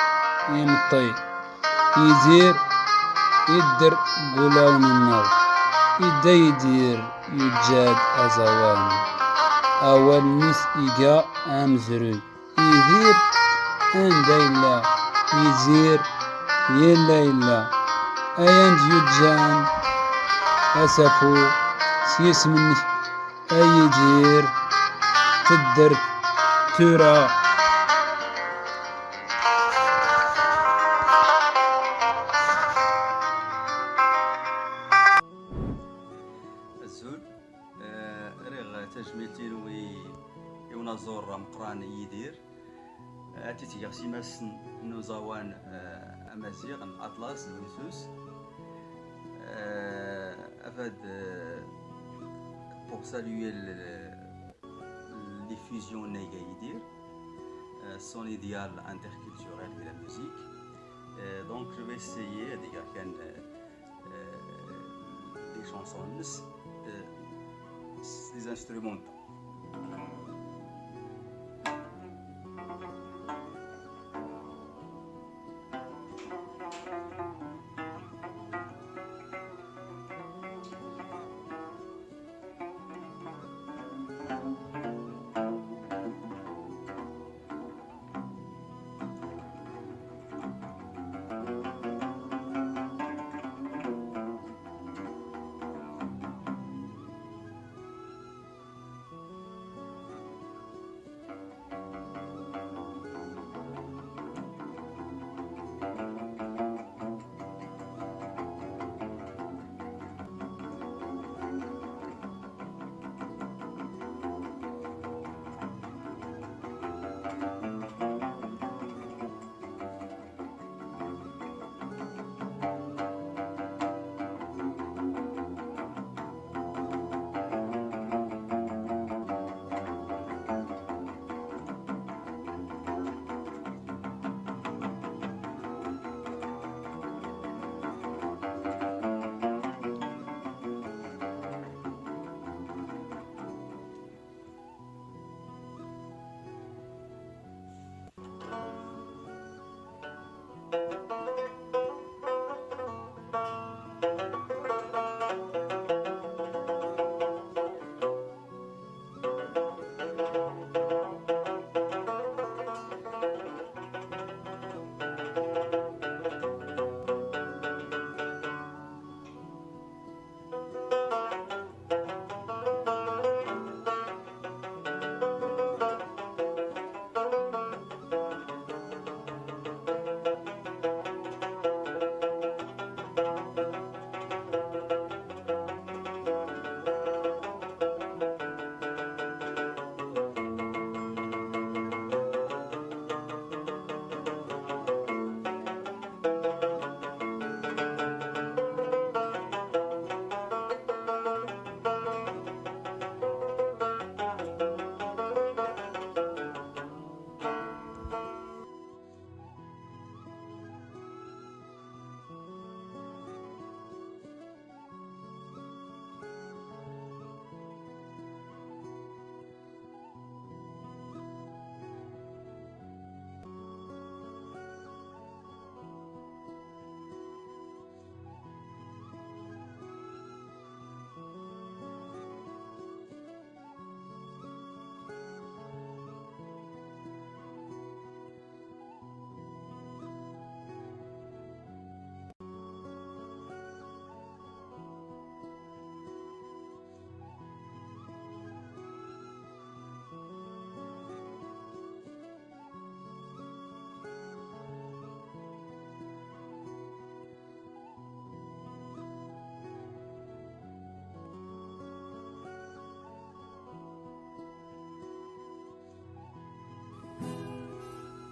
imeṭṭi. Yidir idder deg wulawen-nneɣ. Idda Yidir yeǧǧa-d aẓawan. Awal-nnes iga amezruy. Yidir anda yella, Yidir yella yella. Ayen d-yeǧǧan asafu s yisem-nnek a Yidir, tedder tura. Azul, eh, riɣ tajmilt-inu i i unaẓur ameqqran Yidir. Ad t-id-geɣ s imassen n uẓawan, eh, amaziɣ, n Atlas d Lusus. Eh, afad, eh, pour saluer le, les fusions n Yidir, euh, son idéal interculturel de la musique. Euh, donc je vais essayer de faire, euh, euh, des chansons, euh, des instruments.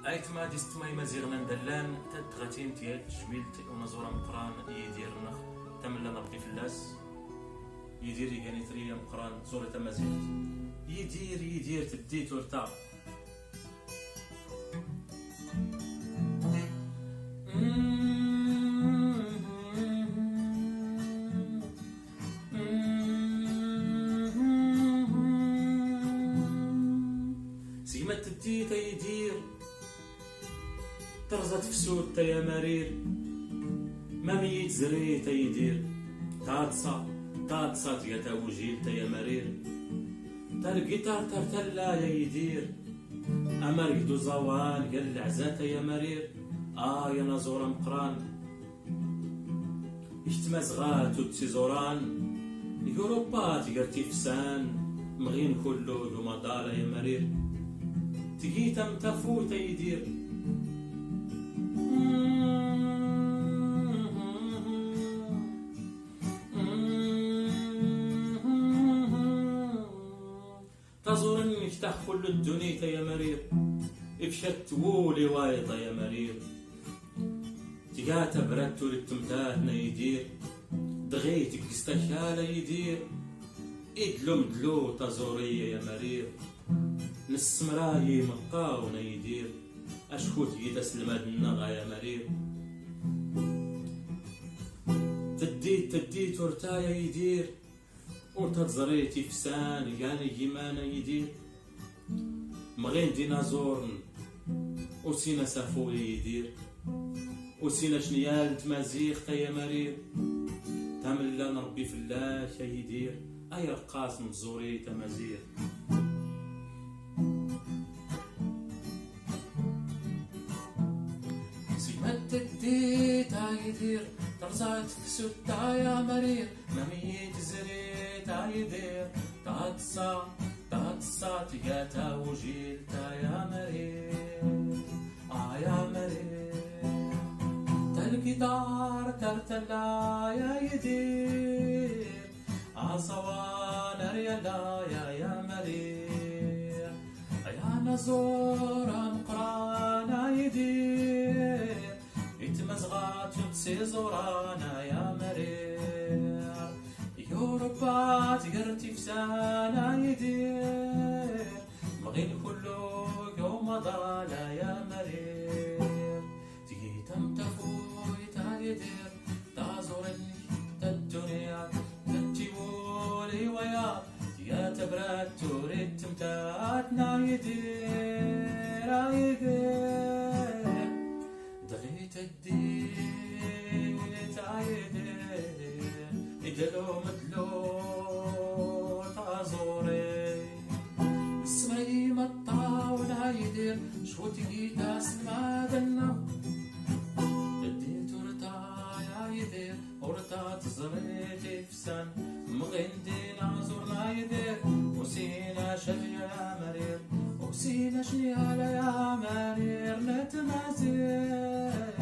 Aytma d yessetma Imaziɣen anda llan, taddɣatin tga-d tejmilt i unaẓur ameqqran Yidir-nneɣ, tamella n Ṛebbi fell-as. Yidir igan itri ameqqran, tẓuri tamaziɣt. Yidir, Yidir, teddi turta. Segmi d-teddi a Yidir, terẓa tefsut a Yamarir, ma mi yi-tezri a Yidir, taḍsa, taḍsa tga tagujilt a Yamarir, targiṭart ar talla a Yidir, amarg d uẓawan gar leɛzat a Yamarir, ay anaẓur ameqqran. G tmazɣa tud tiẓuran, g Urupa tger tifsan, mɣin kullu d umaḍal ay amarir. Tgit am tafut a Yidir. Taẓuri n Iftax kullu ddunit ay amarir, ifka-t wul i wayeḍ ay amarir. Tga tabrat ur ittemtat na Yidir, dɣi teggest akal a Yidir. Idlum dlu taẓuri ay amarir, nessemray imeṭṭawen a Yidir, acku tgi taselmad-nneɣ ay amarir. Teddit, teddit urtay a Yidir, ur taẓrit ifsan gan igiman a Yidir. Mɣin-d inaẓuren, usin asafu a Yidir, usin acnyal n tmaziɣt ay amarir. Tamella n Rebbi fell-ak a Yidir, ay areqqas n tẓuri tamaziɣt. Segma teddit a Yidir, terẓa tefsut ay amarir, ma mi tezrit a Yidir, taḍsa, taḍsa tga tawijilt ay amarir, ay amarir. Talgiṭart ar tala a Yidir, aẓawan ar yala ay amarir. Ay anaẓur ameqqran a Yidir, i tmazɣa ttut s iẓuran ay amarir. Yurupa tger tifsan a Yidir, mɣin kullu g umaḍal ay amarir. Tgi tamtafuyt a Yidir, taẓuri-nnek tadduniya, tettiwul i wayeḍ, tga tabrat ur ittemtat na Yidir, a Yidir. Dɣi teddit a Yidir, idlum dlu taẓuri. Nessemray imeṭṭawen a Yidir, cwi tgi taselmad-nneɣ. Teddit urtay a Yidir, urta teẓri tifsan, mɣin-d inaẓuren a Yidir, usin acnyal ay amarir, usin acnyal ay amarir n tmazirt.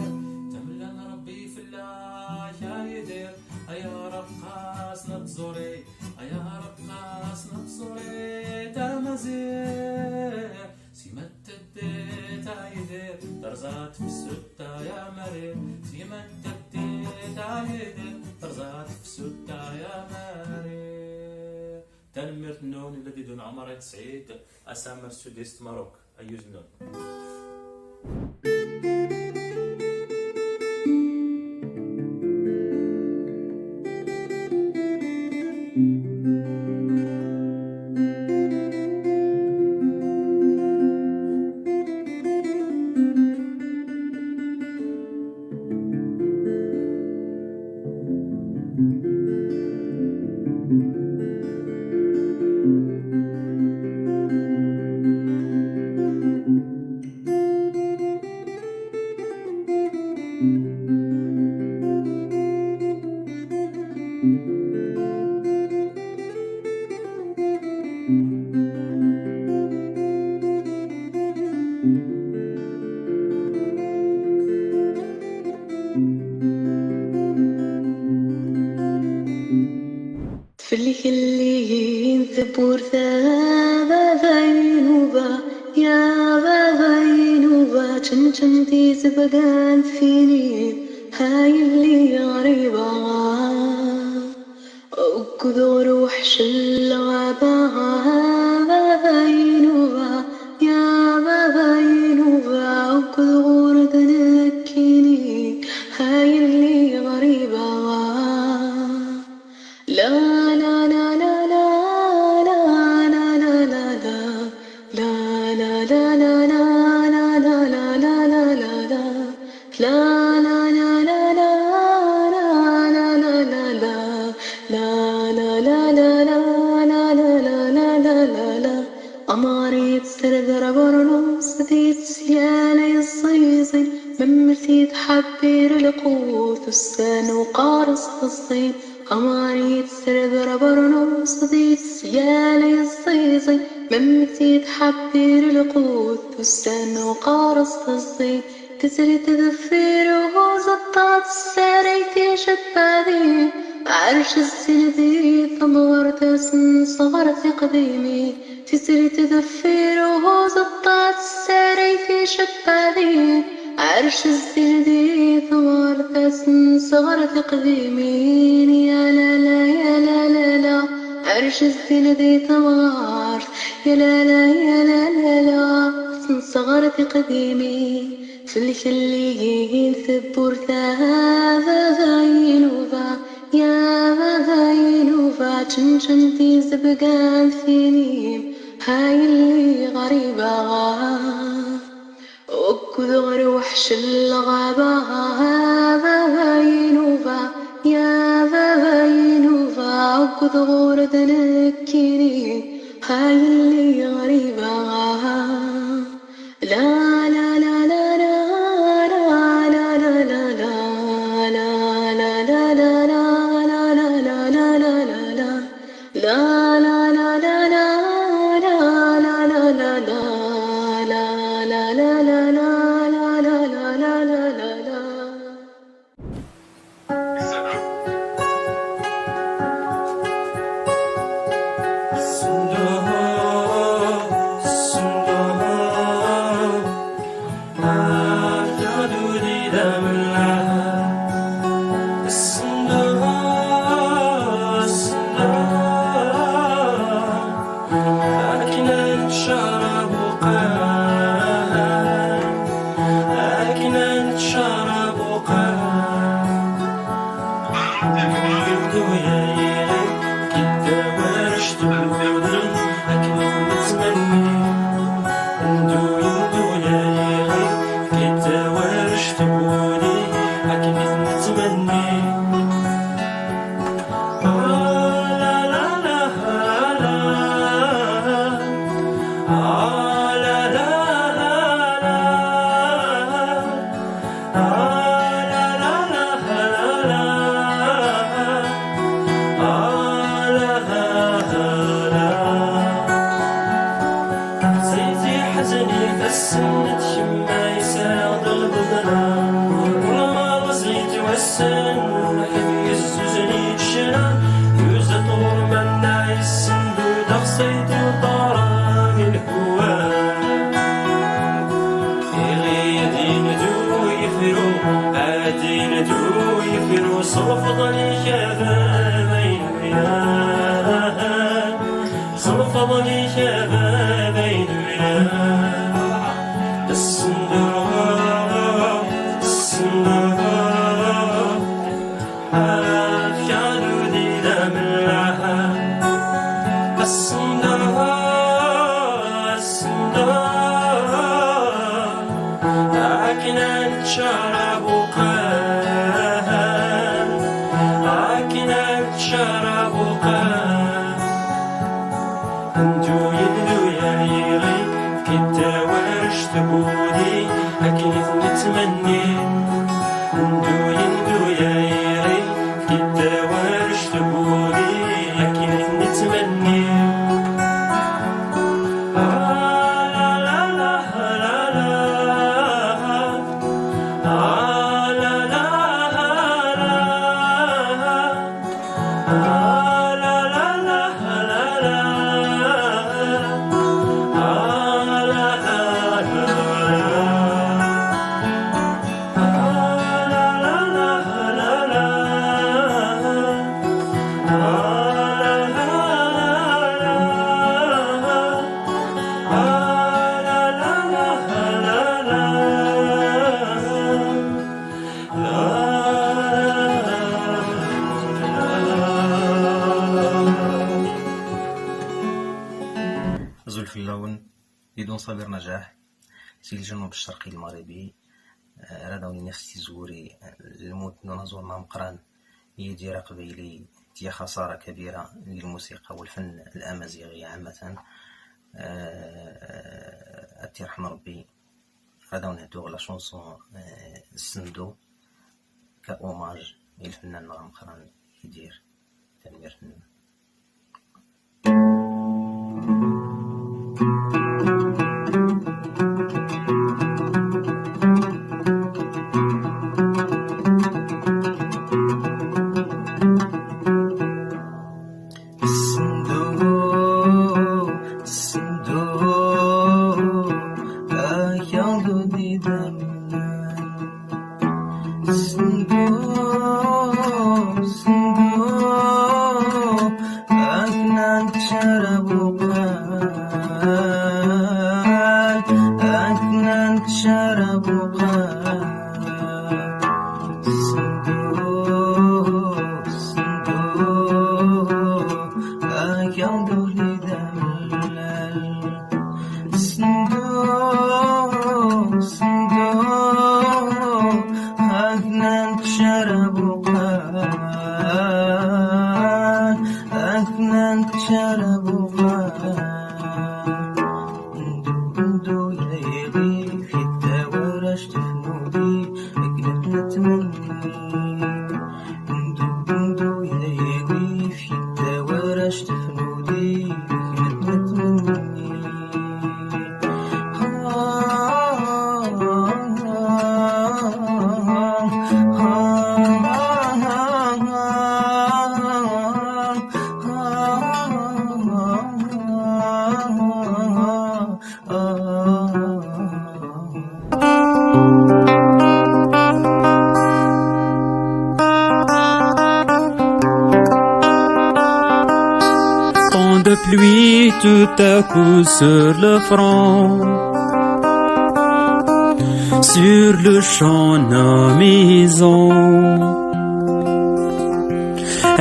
Tamella n Rebbi fell-ak a Yidir, ay areqqas n tẓuri, ay areqqas n tẓuri tamazirt. Segma teddit a Yidir, terẓa tefsut ay amarir. Segma teddit a Yidir, terẓa tefsut ay amarir. Tanemmirt-nwen, illa d-idun Ɛmer Ayt Sɛid, asammer Sud-Est Maroc, ayyuz-nwen. Tfelkelli tewwurt a baba inuba, ya baba inuba, čenčen tizebgan tfini, ha yelli ɣriba. Akked ɣer uḥcel ɣaba, a baba inuba, ya baba inuba, akked ɣur d nekkini, ha yelli ɣriba. La la la la la la la la la la la. La la la la la la la la la la la la la. La la la la la la la la la la la. La la la la la la la la la la la la. Amɣar yetter d aberrus di tsyala yeẓẓiẓin, memlet-it ḥabbir lqut ussan uqares xeẓẓin. Amɣar yetter d aberrus di tsyala yeẓẓiẓin, memlet-it ḥabbir lqut ussan uqares xeẓẓin. Tezri-t deffir uɣuz aṭṭaṭ, tessaray ticebbadin, ɛerc zzin di Ɣur-tasen sɣer tiqdimin, tisrit deffir uhuẓeṭṭa tessaray ticebbaḍin. Ɛerc zzin di temɣart-asen sɣer tiqdimin, ya la la, ya la la la. Ɛerc zzin di temɣart, ya la la, ya la la la. Asen sɣer tiqdimin, felkelligin tewwurt, a baba Inuba, ya baba Inuba, čenčen tizebgan tinim, ha yelli ɣriba. Akked ɣer weḥc n lɣaba, a baba Inuba, ya baba Inuba, akked ɣur d nekkini, ha yelli ɣriba. La la la la la. Akken ad nettcarab uqerru, akken ad nettcarab uqerru. Ndu ya yili, kidda warec tebɛudi, akken i nettmenni. Ndu, ndu ya yili, kidda warec tebɛudi, akken i nettmenni. Ḥzen-it ass-nni d kemm ay sɛiɣ d lbeḍna. Wala ma ẓid wass-n, ḥedd yezzuzen-it ccna. Yuza-t ɣur-m anna yessendu, daɣ sayt uḍar di lehwa. Iɣi ad yendu yefru, ad yendu yefru, s lfeḍl-ik a baba Inuba. S lfeḍl-ik a baba Inuba, ssenduɣ, ssenduɣ, afk-aɣ-d udi d amellah. Ssenduɣ, ssenduɣ, akken ad nettcarab uqerru, akken ad nettcarab uqerru. Ndu yendu ya yili, fki-d tawarect n wudi, akken i t-nettmenni. Ndu yendu ya yili, fki-d tawarect n wudi, akken i t-nettmenni. Ah, la, la, la, la, la. Ah, la, la, la, la. Azul fell-awen, di Dun Sabir Najaḥ, si lǧenub ccerqi lmeɣribi, eh, ara d-awen-iniɣ s tizwuri, eh, lmut n unaẓur-nneɣ ameqqran, Yidir Aqbayli, d ya xasara kabira di lmusiqa u lfenn lamaziɣi ɛamatan. Eh, ad t-irḥem Rebbi. Ad awen-hduɣ la chanson, eh, Ssendu, ka hommage i lfennan-nneɣ ameqqran Yidir. Tanemmirt-nwen. Senduq, senduq, akal d idammen. Senduq, senduq, akken ad neččar abuqal, akken ad neččar abuqal. Senduq, senduq, akal d idammen. Senduq, senduq, akken ad neččar abuqal, akken ad neččar abuqal. Ndu, ndu, ya iɣif, ya tawaract tefnudi, akken ad nettmenni. Ndu, ndu, ya iɣif, ya tawaract tefnudi, akken ad nettmenni. Tant de pluie tout à coup sur le front, sur le champ, nos maisons.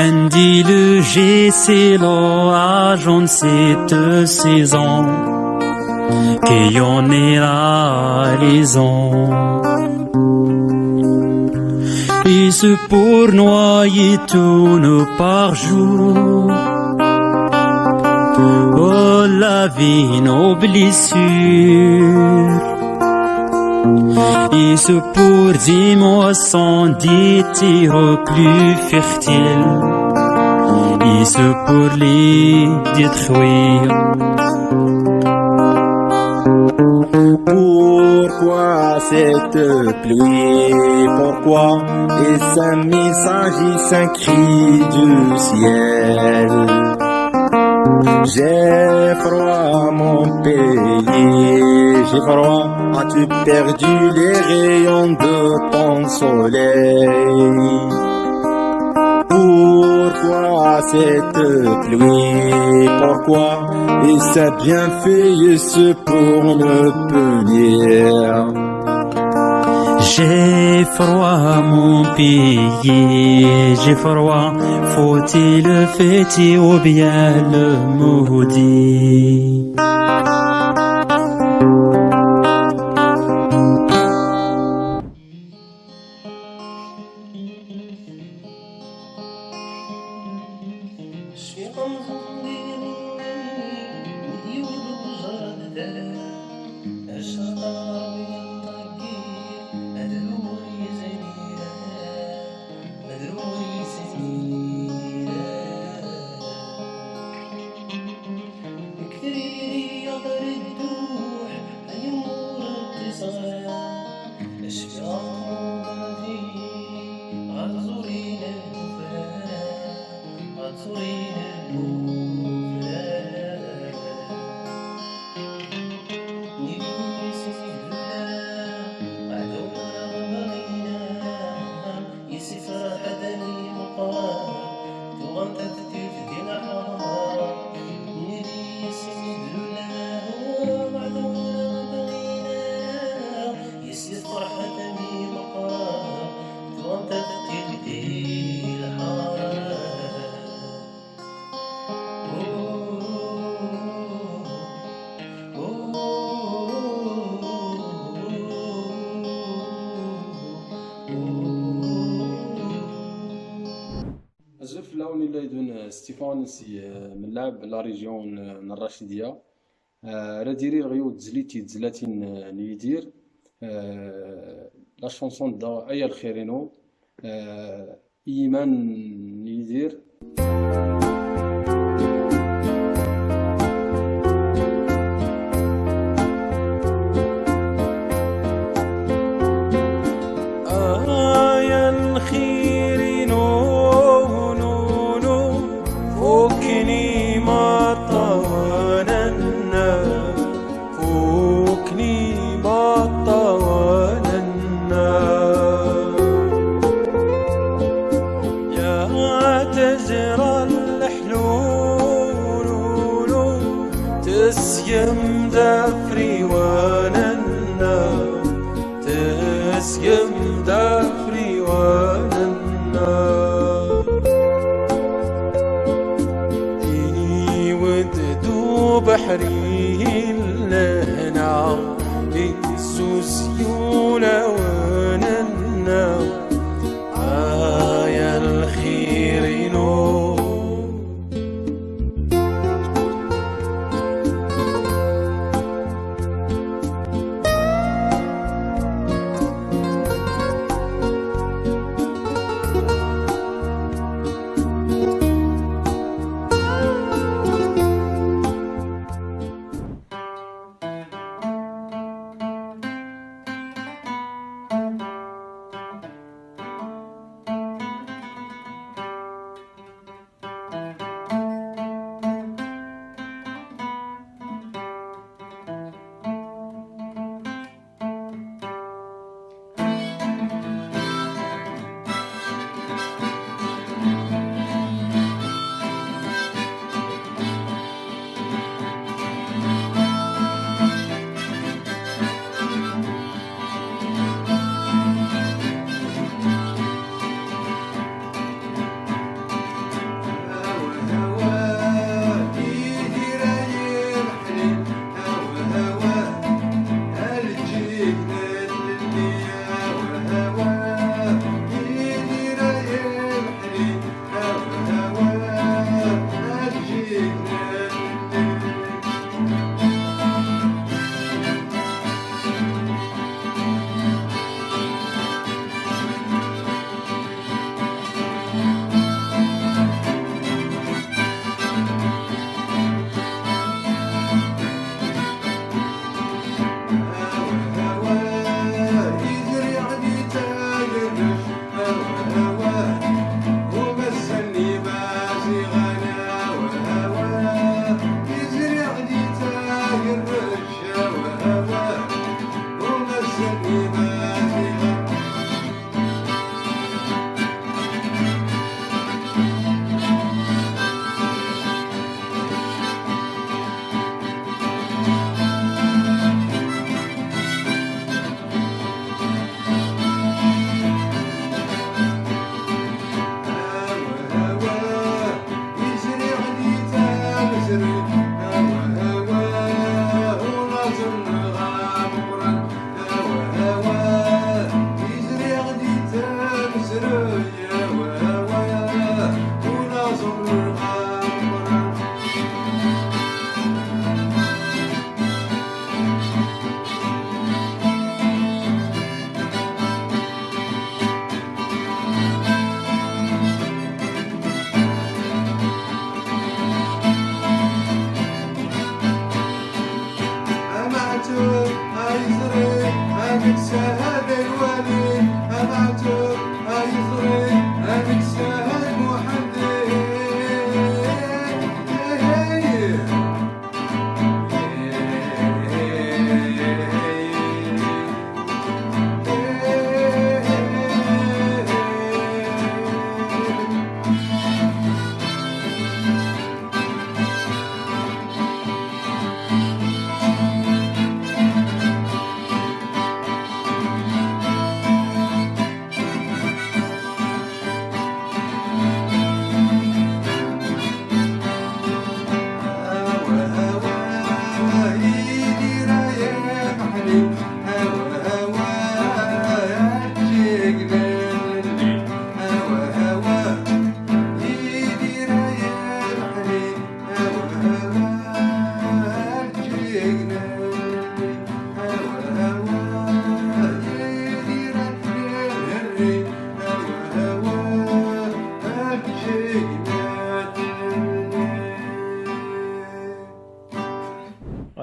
Andy le G C l'orage en cette saison, qui en est la raison. Et ce pour noyer tous nos parjures, oh, laver nos blessures. Et ce pour dix mois sans des terres plus fertiles, et ce pour les détruire. Pourquoi cette pluie? Pourquoi? Et ce message, et ce cri du ciel? J'ai froid, mon pays, j'ai froid. As-tu perdu les rayons de ton soleil? Pourquoi cette pluie? Pourquoi? Et ce bienfait, et ce pour nous punir. J'ai froid, mon pays, j'ai froid. Faut-il le fêter ou bien le maudire? Cfiɣ amzun d igenni, ur d-yewwid ujar ad d-terr. Acḥal ṛwiɣ ṭaggi, ad ur yezmir, ad ur yezmir. Deg triri aɣer dduḥ, ay umur d tiẓri. Acfiɣ aqmur di, ɣer ẓurin n ufrar, ɣer ẓurin n ufrar. Nidi isem idula, aɛdaw n rɣbaɣina. Yessi Ferḥat a mi meqqer, tuɣem taftilt di leḥram. Nidi yessi mi d-nulal, ma d-nulal bɣina. Yessi Ferḥat a mi meqqer, tuɣem taftilt di leḥram. Azul fell-awen, illa yid-wen, eh, Stéphane si, eh, Mellab, la région n, n Rracidia. Eh, ara d-iriɣ yiwet tezlit i tezlatin, eh, n Yidir. Eh, la chanson de Aya lxir-inu. Eh, i yiman n Yidir. Ay lxir-inu, nu, nu, fukken Fukken imaṭṭawen-nneɣ, fukken imaṭṭawen-nneɣ. Ya tazra n leḥlulu, tesgem-d afriwen-nneɣ, tesgem-d afriwen-nneɣ. Iwet-d ubeḥri n lehna, issus yulawen-nneɣ. Ay a lxir-inu.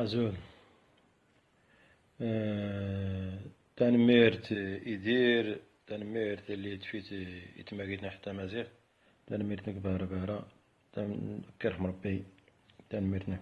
Azul. Eh, tanemmirt, eh, Idir, tanemmirt i Litfit, eh, i tmagit n Ḥetta Maziɣ, tanemmirt i Barbara. Tam-, Kerhem Rebbi, tanemmirt-nni.